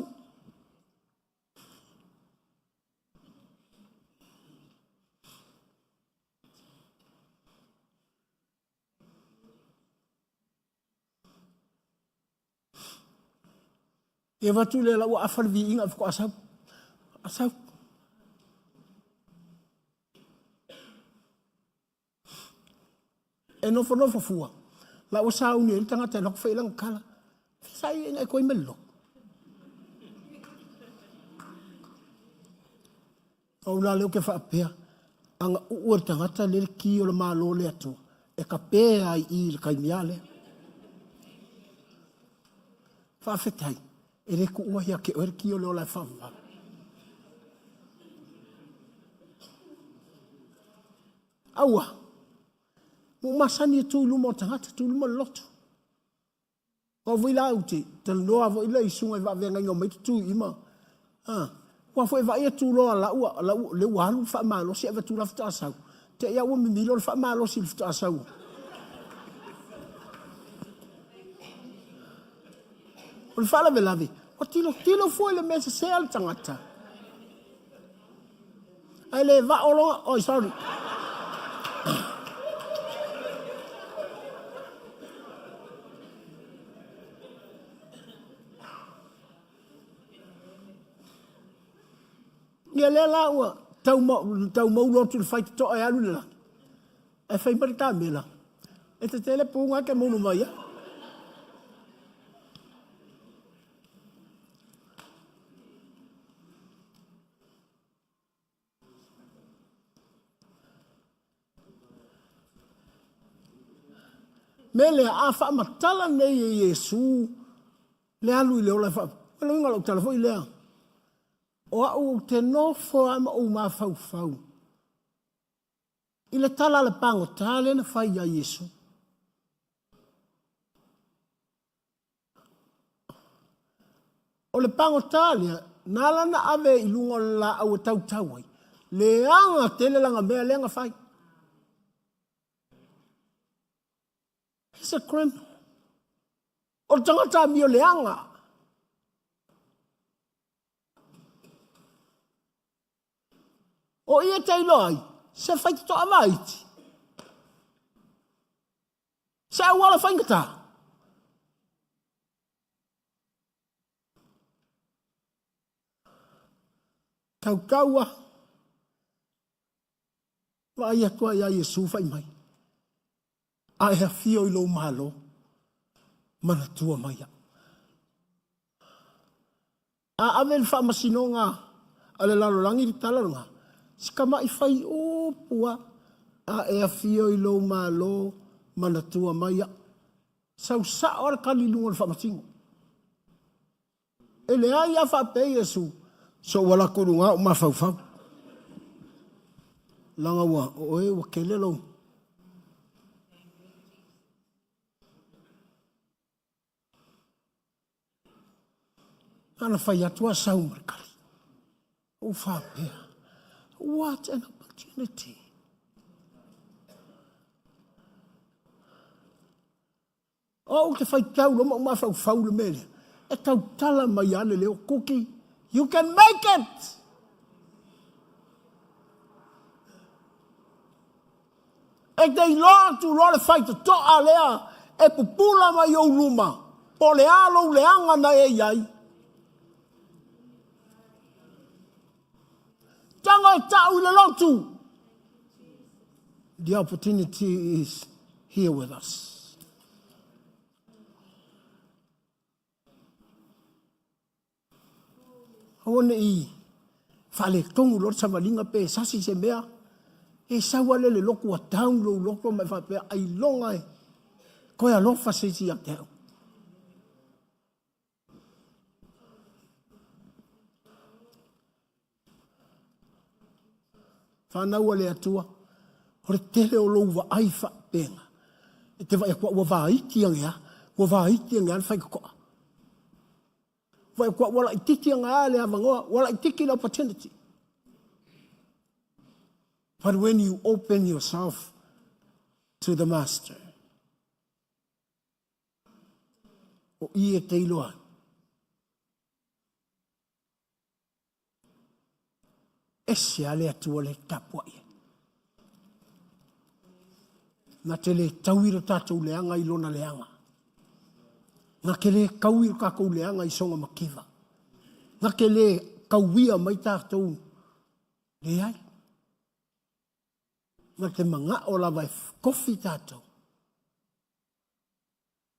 E avatu lea la ua afa le viiga ae faatoa sau. Sau. E nofonofo fua, la ua sauni ai le tagata e alu atu fai lana tala. Sa i ina e toi ma le lotu. Ou la lea ou te faapea, ana uu e le tagata lea le ki o le Malo o le Atua, e tape lava i i i le taimi lava lea. Faafetai, e le tuua ia te oe le ki o le ola e faavavau. Aua, ua ou masani e tu i luma o tagata, tu i luma o le lotu. Aua foi la ou te talanoa foi lea i susuga i faafeagaiga omai tutui i ma a aua foi e vaai atu loa lau lau lea ua alu le faamalosi ae vaai atu la faatoa sau, te i lava ua mimilo le faamalosi i le faatoa sau. O le faalavelave, ua tilotilo fua i le mea sese a le tagata. Ae le vao loa, oi sorry. Ia lea la ua tau, tau maulo atu i le faitotoa e alu i le lagi. Ae fai mai le kamela, e tetele puga e te mulu mai ai. Mea lea, a faamatala nei e Iesu le alu i le ola e faa... O le uiga o lau tala foi lea, o au ou te nofo lava ma ou mafaufau i le tala a le pagota lea na fai ia Iesu. O le pagota lea, na ala ona ave i luga o le laau e tautau ai, leaga tele lana mea lea na fai. He's a criminal. O le tagata amio leaga. O i e te iloa ai, se faitotoa vaiti. Se auala faigata. Tautau a. Vaai atu ai ia Iesu fai mai. A e afio i lou malo, manatua mai au. A ave i le faamasinoga a le lalolagi le tala lena, si tama'i faiupu lava, a e afio i lou Malo, manatua mai au. Sau sao lava le tali i luga o le faamasino. E leai lava faapea Iesu, se ua alu atu i luga ou mafaufau. Leaga ua, o oe ua tele lou. Na fai atu a sau ma le tali. Ou faapea, what an opportunity. O au te faitau loa ma ou mafaufau i le mea lea, e tautala mai lava le leo, Kuki, you can make it! E te iloa atu loa le faitotoa lea e pupula mai ou luma, po o le a lou leaga na e i ai. Tago e tau i le lotu. The opportunity is here with us. Aua ne i faaletonu loa le savaliga pe sasi se mea, e sau lava lea i le lotu ua down lou loto ma e faapea, ailoga e toe alofa se isi ia te au. Fanau a le Atua, o le tele o lou vaai faapena, e te vaai atu ua vaiti ane a, ua vaiti ane a le faitotoa. Vaai atu ua laititi ane a le avanoa, ua laititi le opportunity. But when you open yourself to the Master, o i e te iloa ai. Ese lava le Atua lea e tapuai ai. Na te le taui lo tatou leaga i lona leaga. Na te le taui lo tatou leaga i soga mativa. Na te le tauia mai tatou. Leai. Na te manao lava e tofi tatou.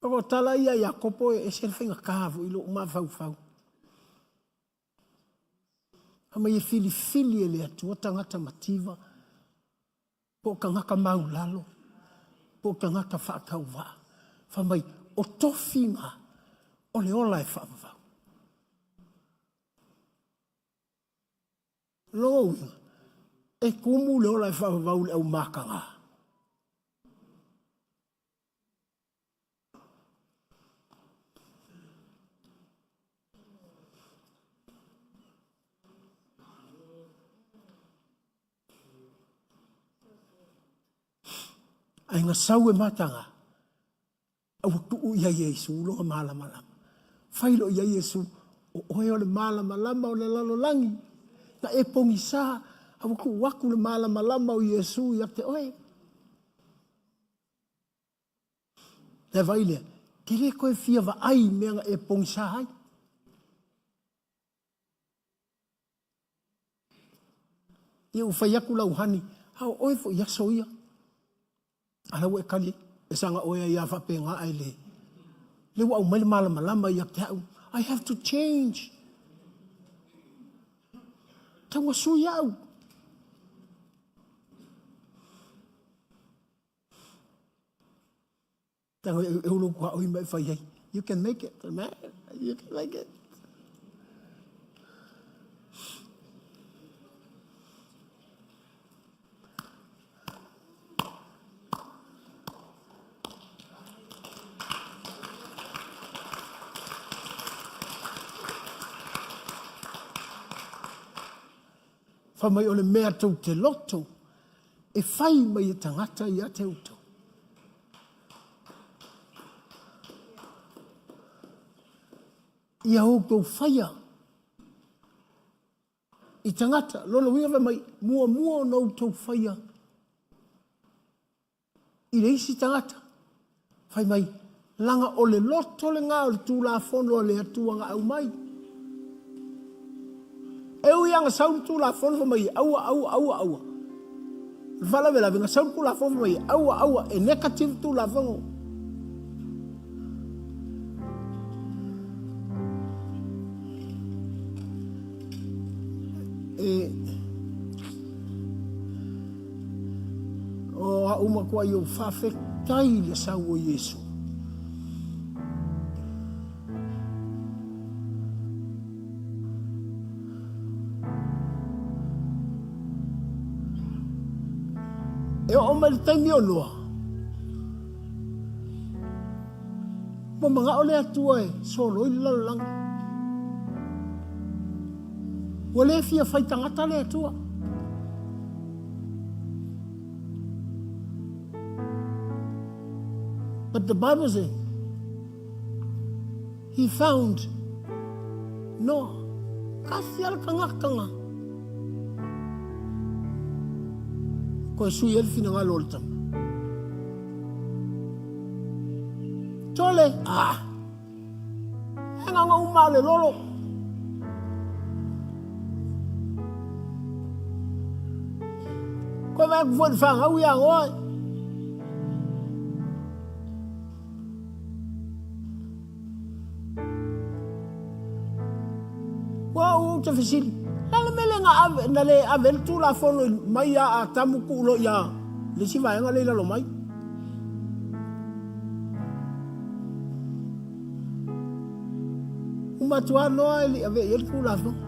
O tala ia a Iakopo e ese le faigata foi i lou mafaufau. Fai mai e filifili e le Atua tagata mativa po o tagata maulalo po o tagata faatauvaa. Fai mai o tofiga o le ola e faavavau. Lona uiga, e tumu le ola e faavavau i le au mataga. Ae na sau e mataga, a ua tuu ia Iesu lona malamalama. Fai loa ia Iesu, o oe o le malamalama o le lalolagi, na e pogisa, a ua tuu atu le malamalama o Iesu ia te oe. Na e vaai lea, e te le toe fia vaai i mea na e pogisa ai. Ia ua fai atu lau honey, a o oe foi i aso ia. A la ua e tali, e saga oe ai lava faapena ae le. Lea ua aumai le malamalama ia te au. I have to change. Tau ua sui au. Tago e e ulu kua oi mai fai ai. You can make it, man. You can make it. Fai mai o le mea tou te loto e fai mai e tagata ia te outou. Ia outou faia i tagata, lona uiga fai mai, muamua ona outou faia i le isi tagata, fai mai, laga o le loto lena o le Tulafono a le Atua na aumai. E ui lava na sau le Tulafono fai mai, aua, aua, aua, aua. O le faalavelave, na sau le Tulafono fai mai, aua, aua, e negative le Tulafono. E, o a'u matuai ou faafetai i le sau o Iesu. E oo mai le taimi o Noa, ua manao le Atua e soloi le lalolagi. Ua le fia fai tagata le Atua. But the Bible says, he found Noah. Kasi ala tagata nga. Koe sui ai le finagalo o le tama. Tole, ah, E nganga uma le lolo. Koe vai aku foi le whangau ia ngoa. Ua ou te fesili, la le mele na ave, na le ave le tulafono mai ia Atamu tuu loa ia le isi vaega lea i lalo mai. Ua matua noa e le i avea i ai le Tulafono.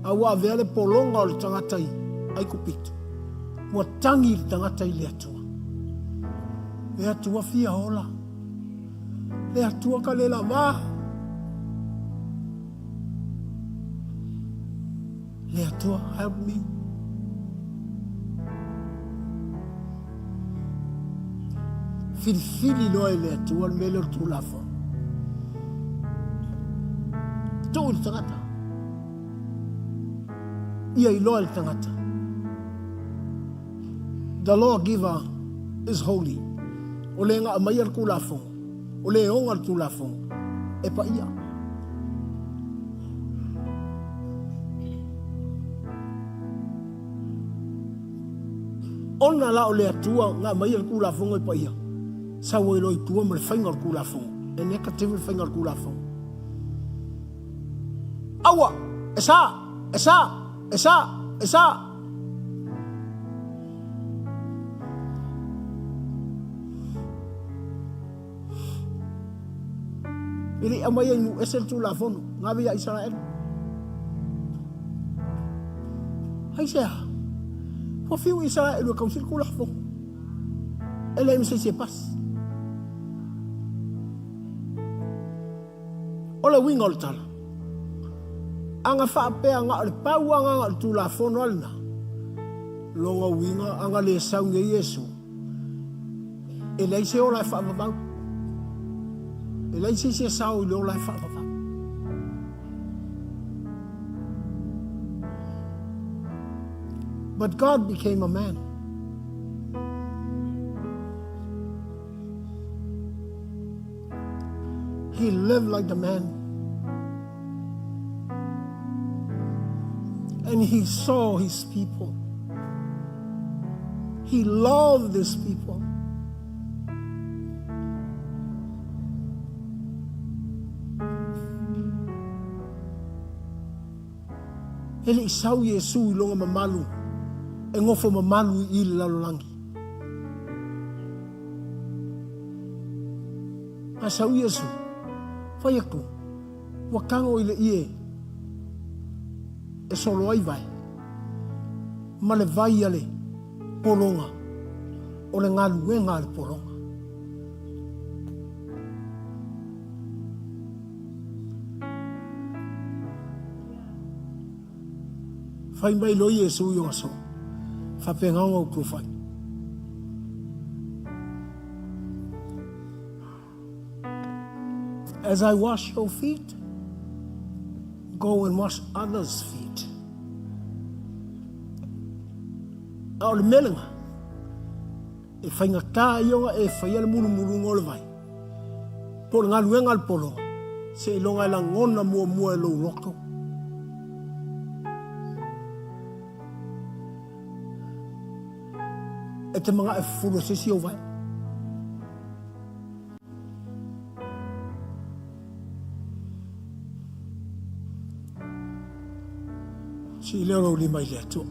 A ua avea le pologa o le tagata i Aikupito, ua tagi le tagata i le Atua. Le Atua fia ola. Le Atua ka le lava. Le Atua, help me. Filifili loa e le Atua le mea lea o le Tulafono. Tuu i le tagata. Ia iloa e le tagata. The lawgiver. is holy. O le na aumaia le Tulafono, o le ona le Tulafono, e paia. Ona la o le Atua na aumaia le Tulafono e paia, sau ai loa i tua ma le faiga o le Tulafono, e negative le faiga o le Tulafono. Aua! E sa! E sa! E sa! E sa! E le i aumaia i nuu ese le Tulafono, na ave ia Isaraelu. Aisea? Ua fiu Isaraelu e tausi le Tulafono. E leai ma se isi e pasi. O le uiga o le tala, a na faapea na o le pau agaga o le Tulafono a lena, lona uiga a na le sau nei Iesu, e leai se ola e faavavau. E leai se isi e sao i le ola e faavavau. But God became a man. He lived like a man. And he saw his people. He loved his people. E le i sau Iesu i lona mamalu e nofo mamalu i i le lalolagi. A sau Iesu, fai atu, ua tago i le ie e solo ai vae, ma le vai a le pologa, o le galuega a le pologa. Fai mai loa Iesu i ona aso, faapena ona outou fai. As I wash your feet, go and wash others' feet. A o le mea lena, e faigata ai ona e faia le mulumuluga o le vai, po o le galuega a le pologa, seiloga e lagona muamua e lou loto. E te manao e fufulu e se isi ou vae. Sii lea o lou lima i le Atua.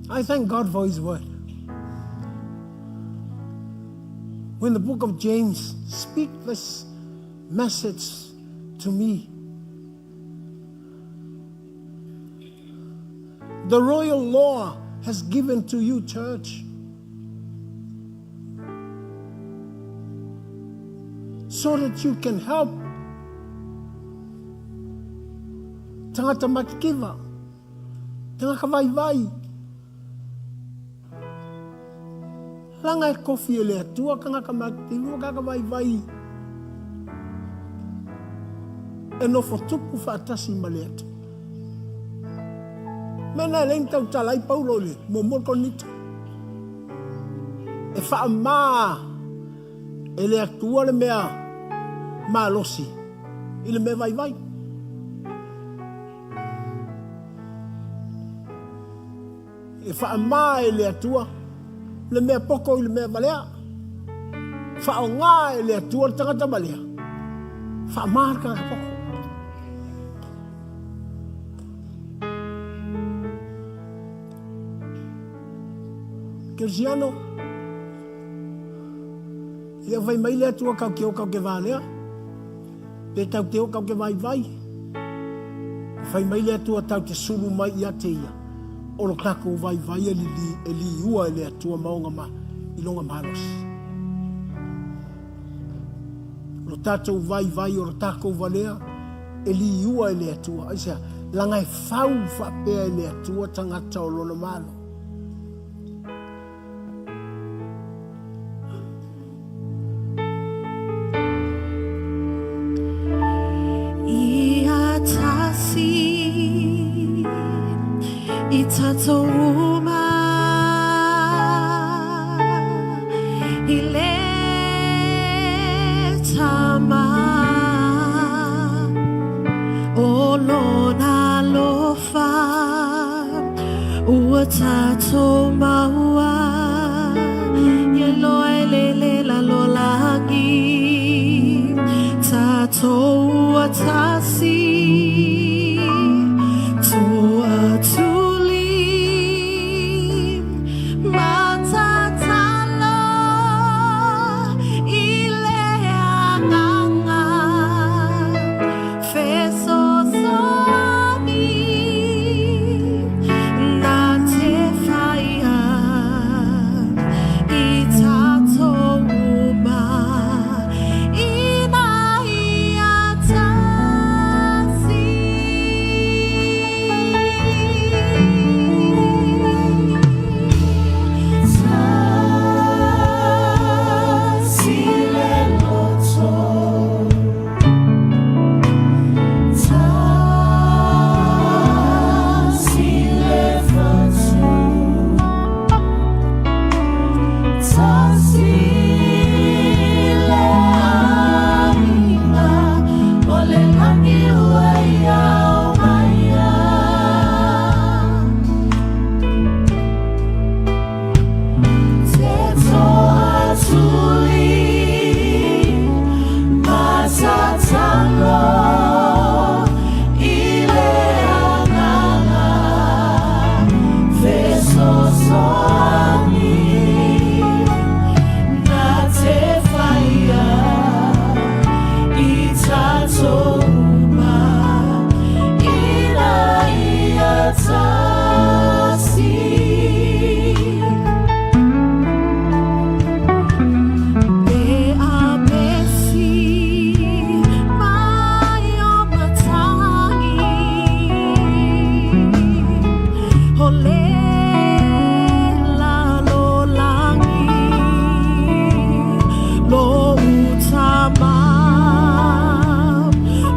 I thank God for His word. When the book of James speak this message to me, the royal law has given to you, church, so that you can help tagata makikiva, tagata vaivai. Leaga e kofi e le Atua tagata makikiva, tagata vaivai e nofo tupu faatasi ma le Atua. Mea na e leai ni tautala ai Paulo i le muamua o le Korinito. E faamā e le Atua le mea malosi i le mea vaivai. E faamā e le Atua le mea poto i le mea valea. Faaaoga e le Atua le tagata valea. Faamā le tagata poto. Kerisiano, e le o fai mai le Atua kau te o kau te valea, pe tau te o kau te vaivai. Fai mai le Atua tau te sulu mai ia te ia, o lo takou vaivai e lili, e liua e le Atua ma ona ma, i lona malosi. O lo tatou vaivai, o lo takou valea, e liua e le Atua. Aisea? Leaga e fau faapea e le Atua tagata o lona Malo. Ia tasi i tatou uma i le Tama o lona alofa ua tatou maua ia loa e lele lalolagi tatou ua tasi toatuli matatalo i le agaga fesoasoani na te whaia i tatou uma ina ia tasi. Tasi le loto, tasi le fatu, tasi le aiga, o le lagi ua ia o maia. Te toatuli matatalo i le agaga fesoasoani na te whaia i tatou uma ina ia tasi. Pe apesi mai o matagi o le lalolagi lou tama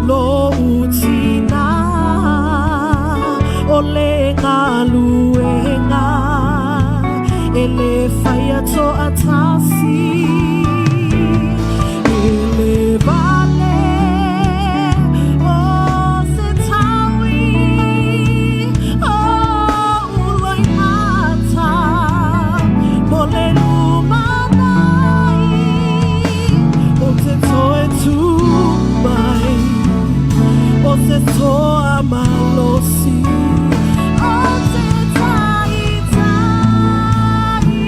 lou tina o le galuega e le whaia toatasi e le vale o se taui o loimata mo le lumanai o te toe tu mai o se toa malosi o te taitai tasi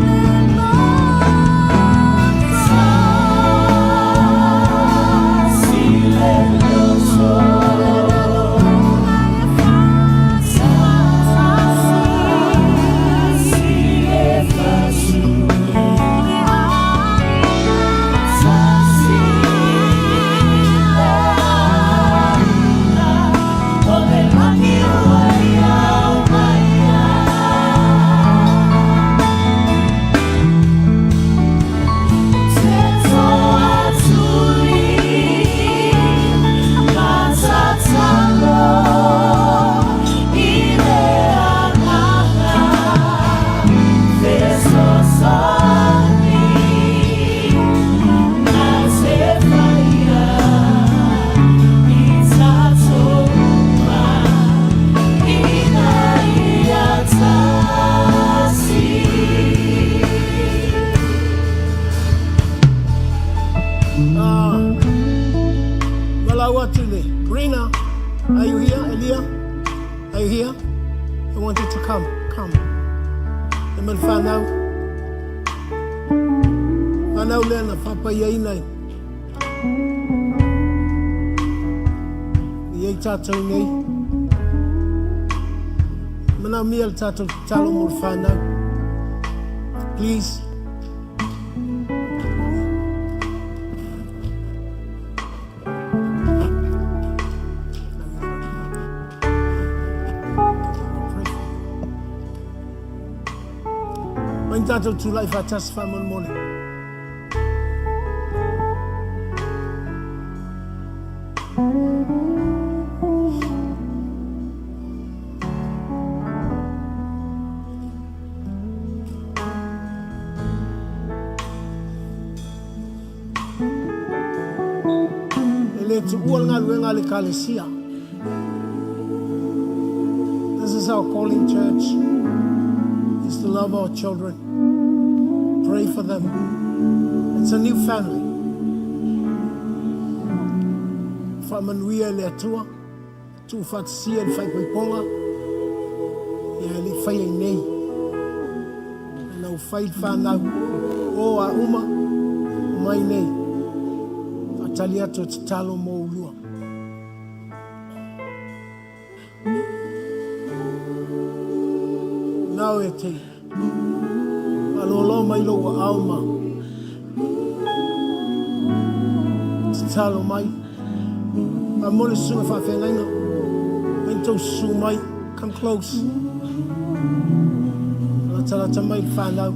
le loto Tasi le loto, tasi le fatu, tasi le aiga, o le lagi ua ia o maia. Te toatuli matatalo i le agaga fesoasoani na te whaia i tatou uma ina ia tasi. Ah, Valaau atu le. Brina, are you here? Elia, are you here? I want you to come. Come. E me le whanau. Whanau lea na whapaiaina i. I ei tātou nei. Mana mia le tātou talo mo le whanau. Please. Pray for you. Mai tātou tūlai whātasi whāmolemole. E le tuua le galuega a le Ekalesia. This is our calling, church, is to love our children. Pray for them. It's a new family. Faamanuia e le Atua, tuufaatasia i le faaipoipoga, ia e le i faia i nei. Ina ua fai le fanau, o a uma, omai nei. Faatali atu e tatalo mo ulua. Nao e te faalolo mai lou aao ma tatalo mai. Faamole susuga faafeagaiga, mai tou susu mai, come close. Latalata mai le fanau.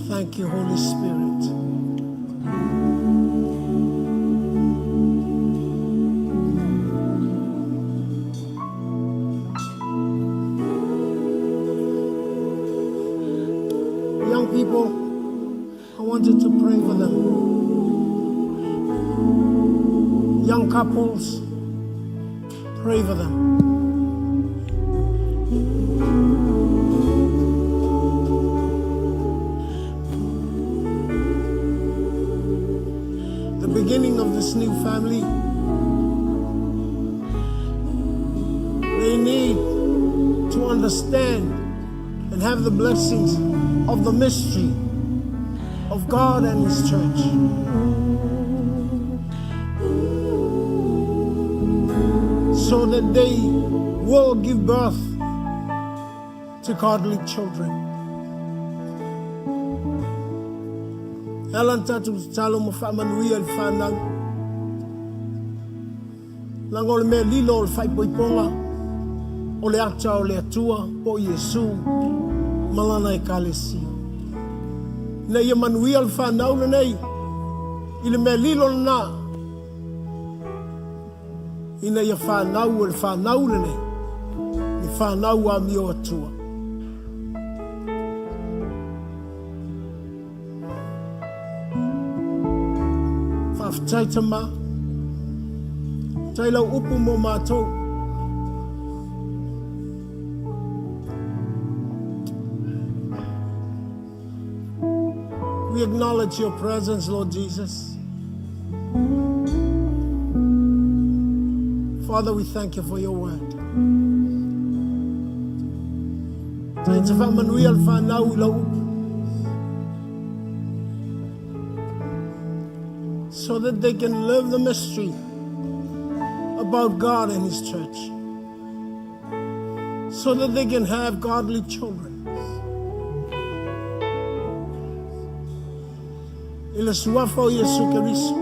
Thank you, Holy Spirit. Young people, I want you to pray for them. Young couples, pray for them. The beginning of this new family, they need to understand and have the blessings of the mystery of God and His church, so that they will give birth to godly children. E ala ona tatou tatalo ma faamanuia i le fanau. Leaga o le mea lilo o le faaipoipoga o le ata o le Atua po o Iesu ma lana Ekalesia. Ina ia manuia le fanau lenei i le mea lilo lena, ina ia fanau e le fanau lenei ni fanau amio Atua. Faafetai Tama. Faafetai lau upu mo matou. We acknowledge your presence, Lord Jesus. Father, we thank you for your word. Tai te whaamanuia le whanau i lau upu, so that they can live the mystery about God and His church, so that they can have godly children. I le suafa o Iesu Keriso,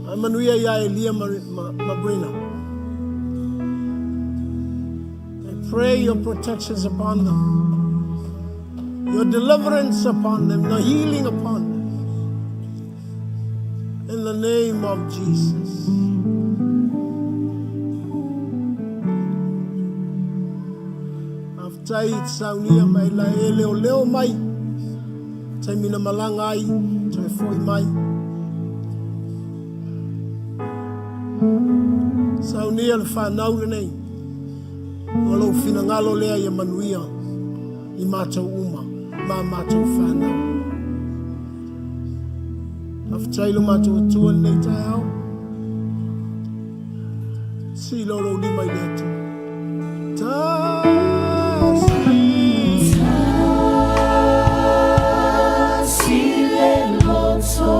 faamanuia iā Elia ma, ma, ma Brina. I pray your protections upon them, your deliverance upon them, the healing upon them. In the name of Jesus. Faafetai i te saunia mai la e leoleo mai. Taimi na malaga ai, toe foi mai. Saunia le fanau lenei. O lou finagalo lea ia manuia i matou uma ma matou fanau. Faafetai lo matou Atua i lenei taeao. Sila o lou lima i le Atua. Tasi. Tasi le loto.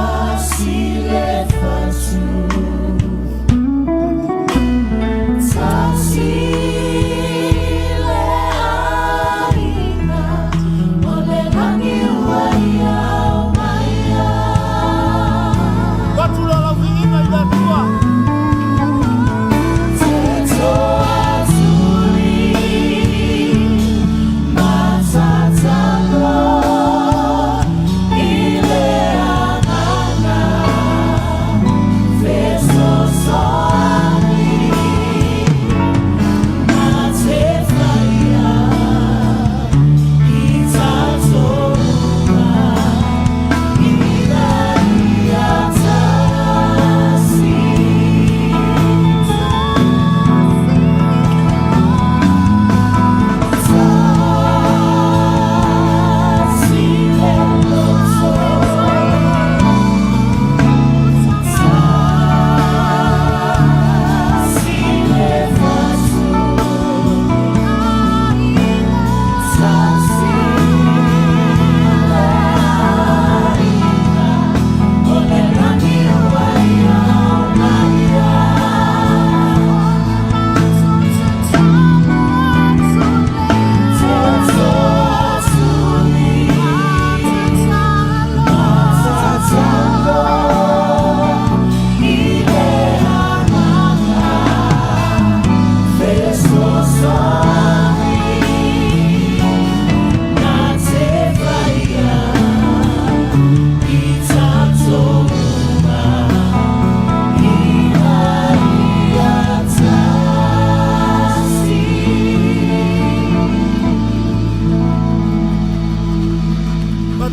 Tasi le fatu. Tasi le aiga. O le lagi ua ia o mai ai.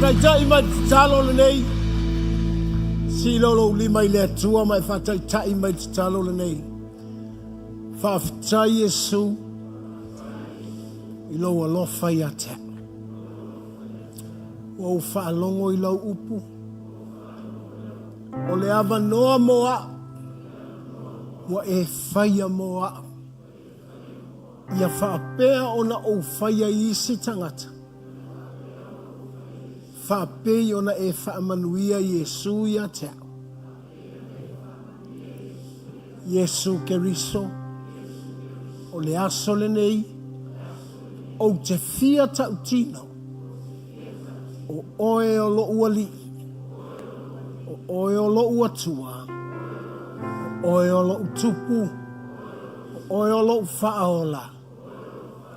Faataitai mai le tatalo lenei. Silo lou lima i le Atua ma e faataitai mai le tatalo lenei. Faafetai Iesu i lou alofa ia te au. Ua ou faalogo i lau upu. O le avanoa mo au. Ua e faia mo au. Ia faapea ona ou faia i isi tagata, faapei ona e faamanuia Iesu ia te au. Iesu Keriso, o le aso lenei, ou te fia tautino, o Oe o loʻu Alii, o Oe o loʻu Atua, o Oe o loʻu Tupu, O oe o loʻu faaola,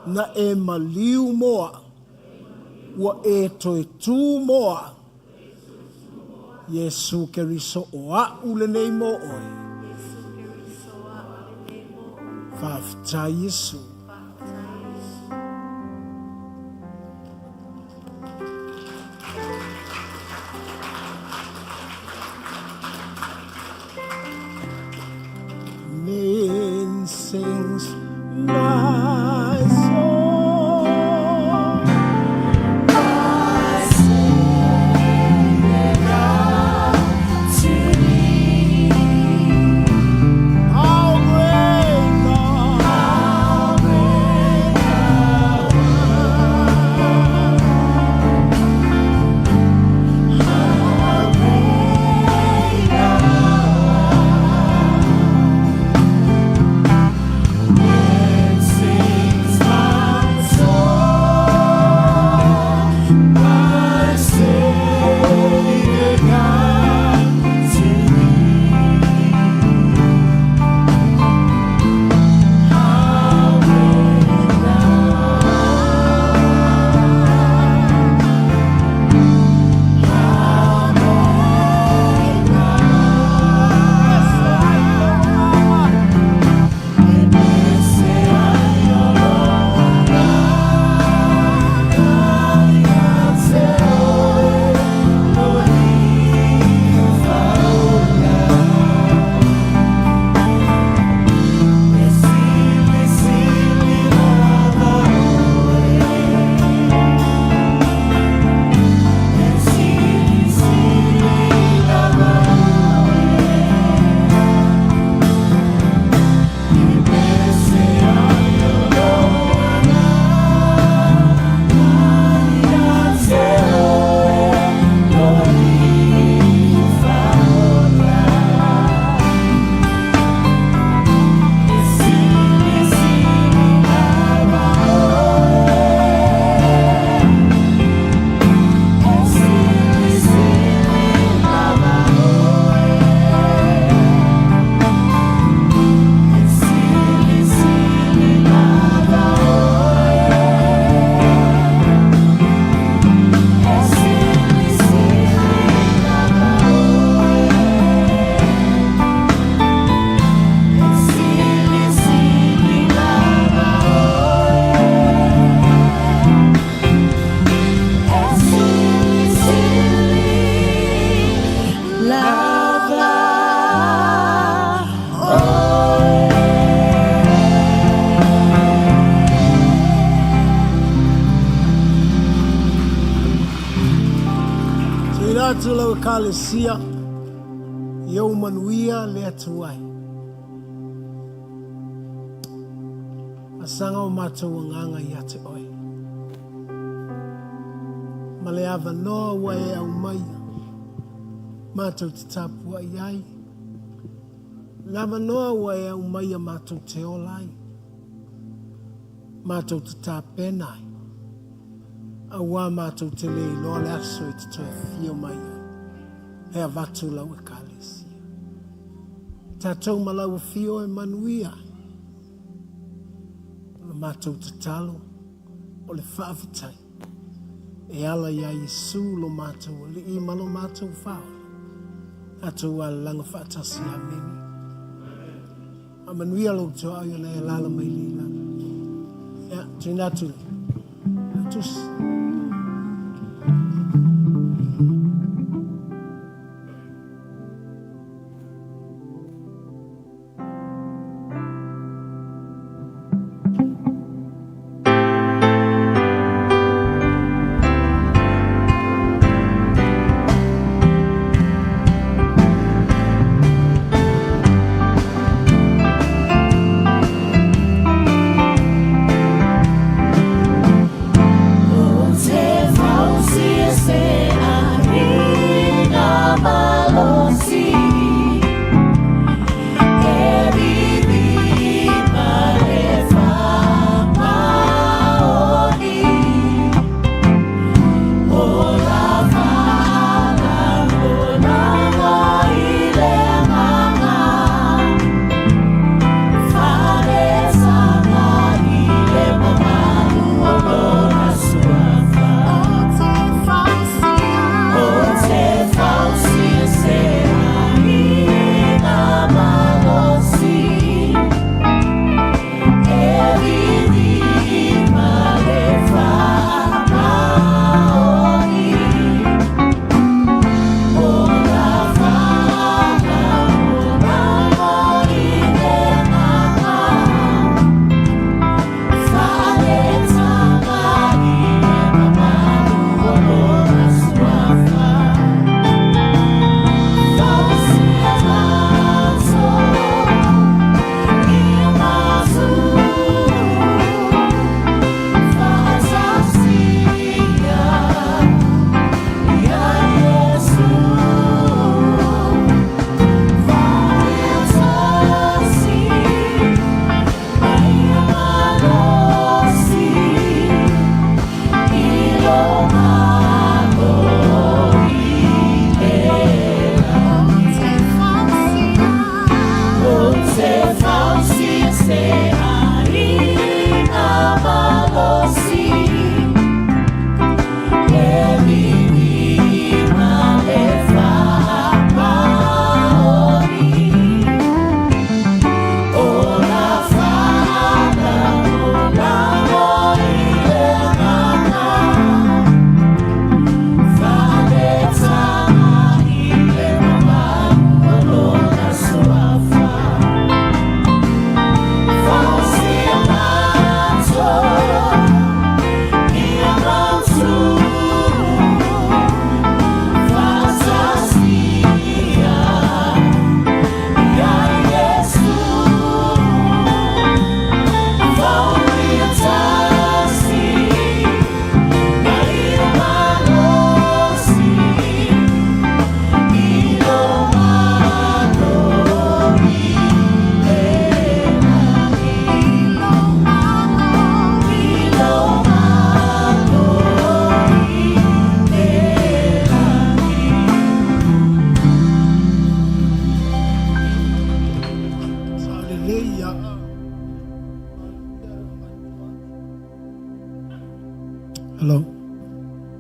na e maliu mo aʻu, ua e toe tū mo aʻu. Iesu Keriso o aʻu lenei mo oe. Faafetai Iesu. Then sings my soul. My Savior God, to thee. How great thou How great thou art. How great thou art. Then sings my soul, my Savior God, to thee. How great thou art. How great thou art. Tuina atu lau Ekalesia i ou manuia le Atua e. Asaga o matou agaga ia te oe. Ma le avanoa ua e aumaia, matou te tapuai ai. Le avanoa ua e aumaia matou te ola ai, matou te tapena ai, auā matou te le iloa le aso e te toe afio mai ai, e avatu lau Ekalesia. Tatou ma lau afio e manuia ai. O le matou tatalo, o le faafetai e ala iā Iesu lo matou Alii ma lo matou Faaola. Tatou alalaga faatasi. Amene. A manuia lou tuaoi ona e alaala mai nei lalo. Ia, tuina atu le tusi. Hello.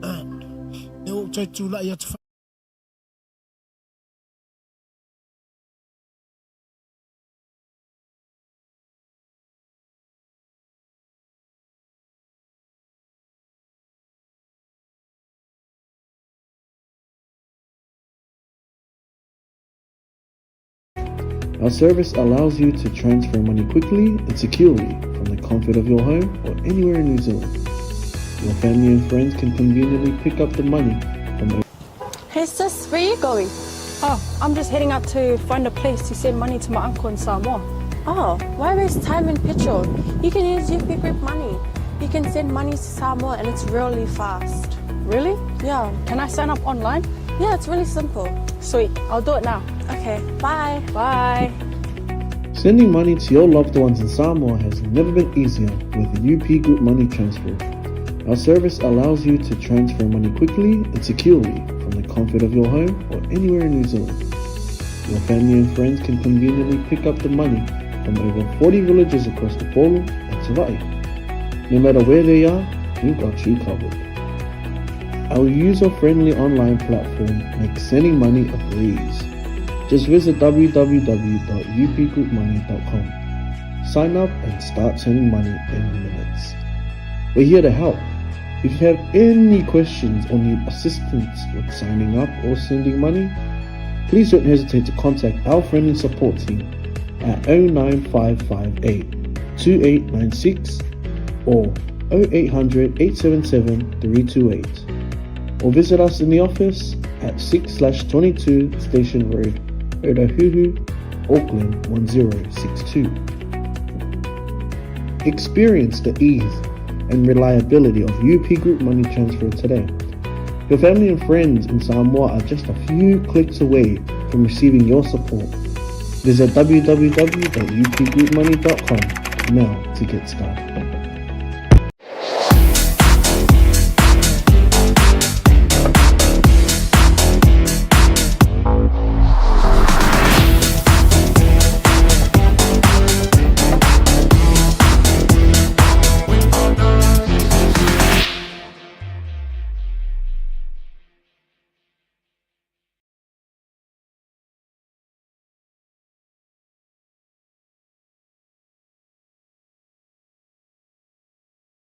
Lea ua ou toe tulai atu Our service allows you to transfer money quickly and securely from the comfort of your home or anywhere in New Zealand. Your family and friends can conveniently pick up the money from Hey sis, where are you going? Oh, I'm just heading out to find a place to send money to my uncle in Samoa. Oh, why waste time and petrol? You can use UP Group Money. You can send money to Samoa and it's really fast. Really? Yeah. Can I sign up online? Yeah, it's really simple. Sweet, I'll do it now. Okay, bye. Bye. Sending money to your loved ones in Samoa has never been easier with UP Group Money Transfer. Our service allows you to transfer money quickly and securely from the comfort of your home or anywhere in New Zealand. Your family and friends can conveniently pick up the money from over 40 villages across the Polo and Savai'i. No matter where they are, we've got you covered. Our user-friendly online platform makes sending money a breeze. Just visit www.upgroupmoney.com. Sign up and start sending money in minutes. We're here to help. If you have any questions or need assistance with signing up or sending money, please don't hesitate to contact our friendly support team at 09558 2896 or 0800 877 328 or visit us in the office at 6/22 Station Road, Otahuhu, Auckland 1062. Experience the ease and reliability of UP Group Money Transfer today. Your family and friends in Samoa are just a few clicks away from receiving your support. Visit www.upgroupmoney.com now to get started.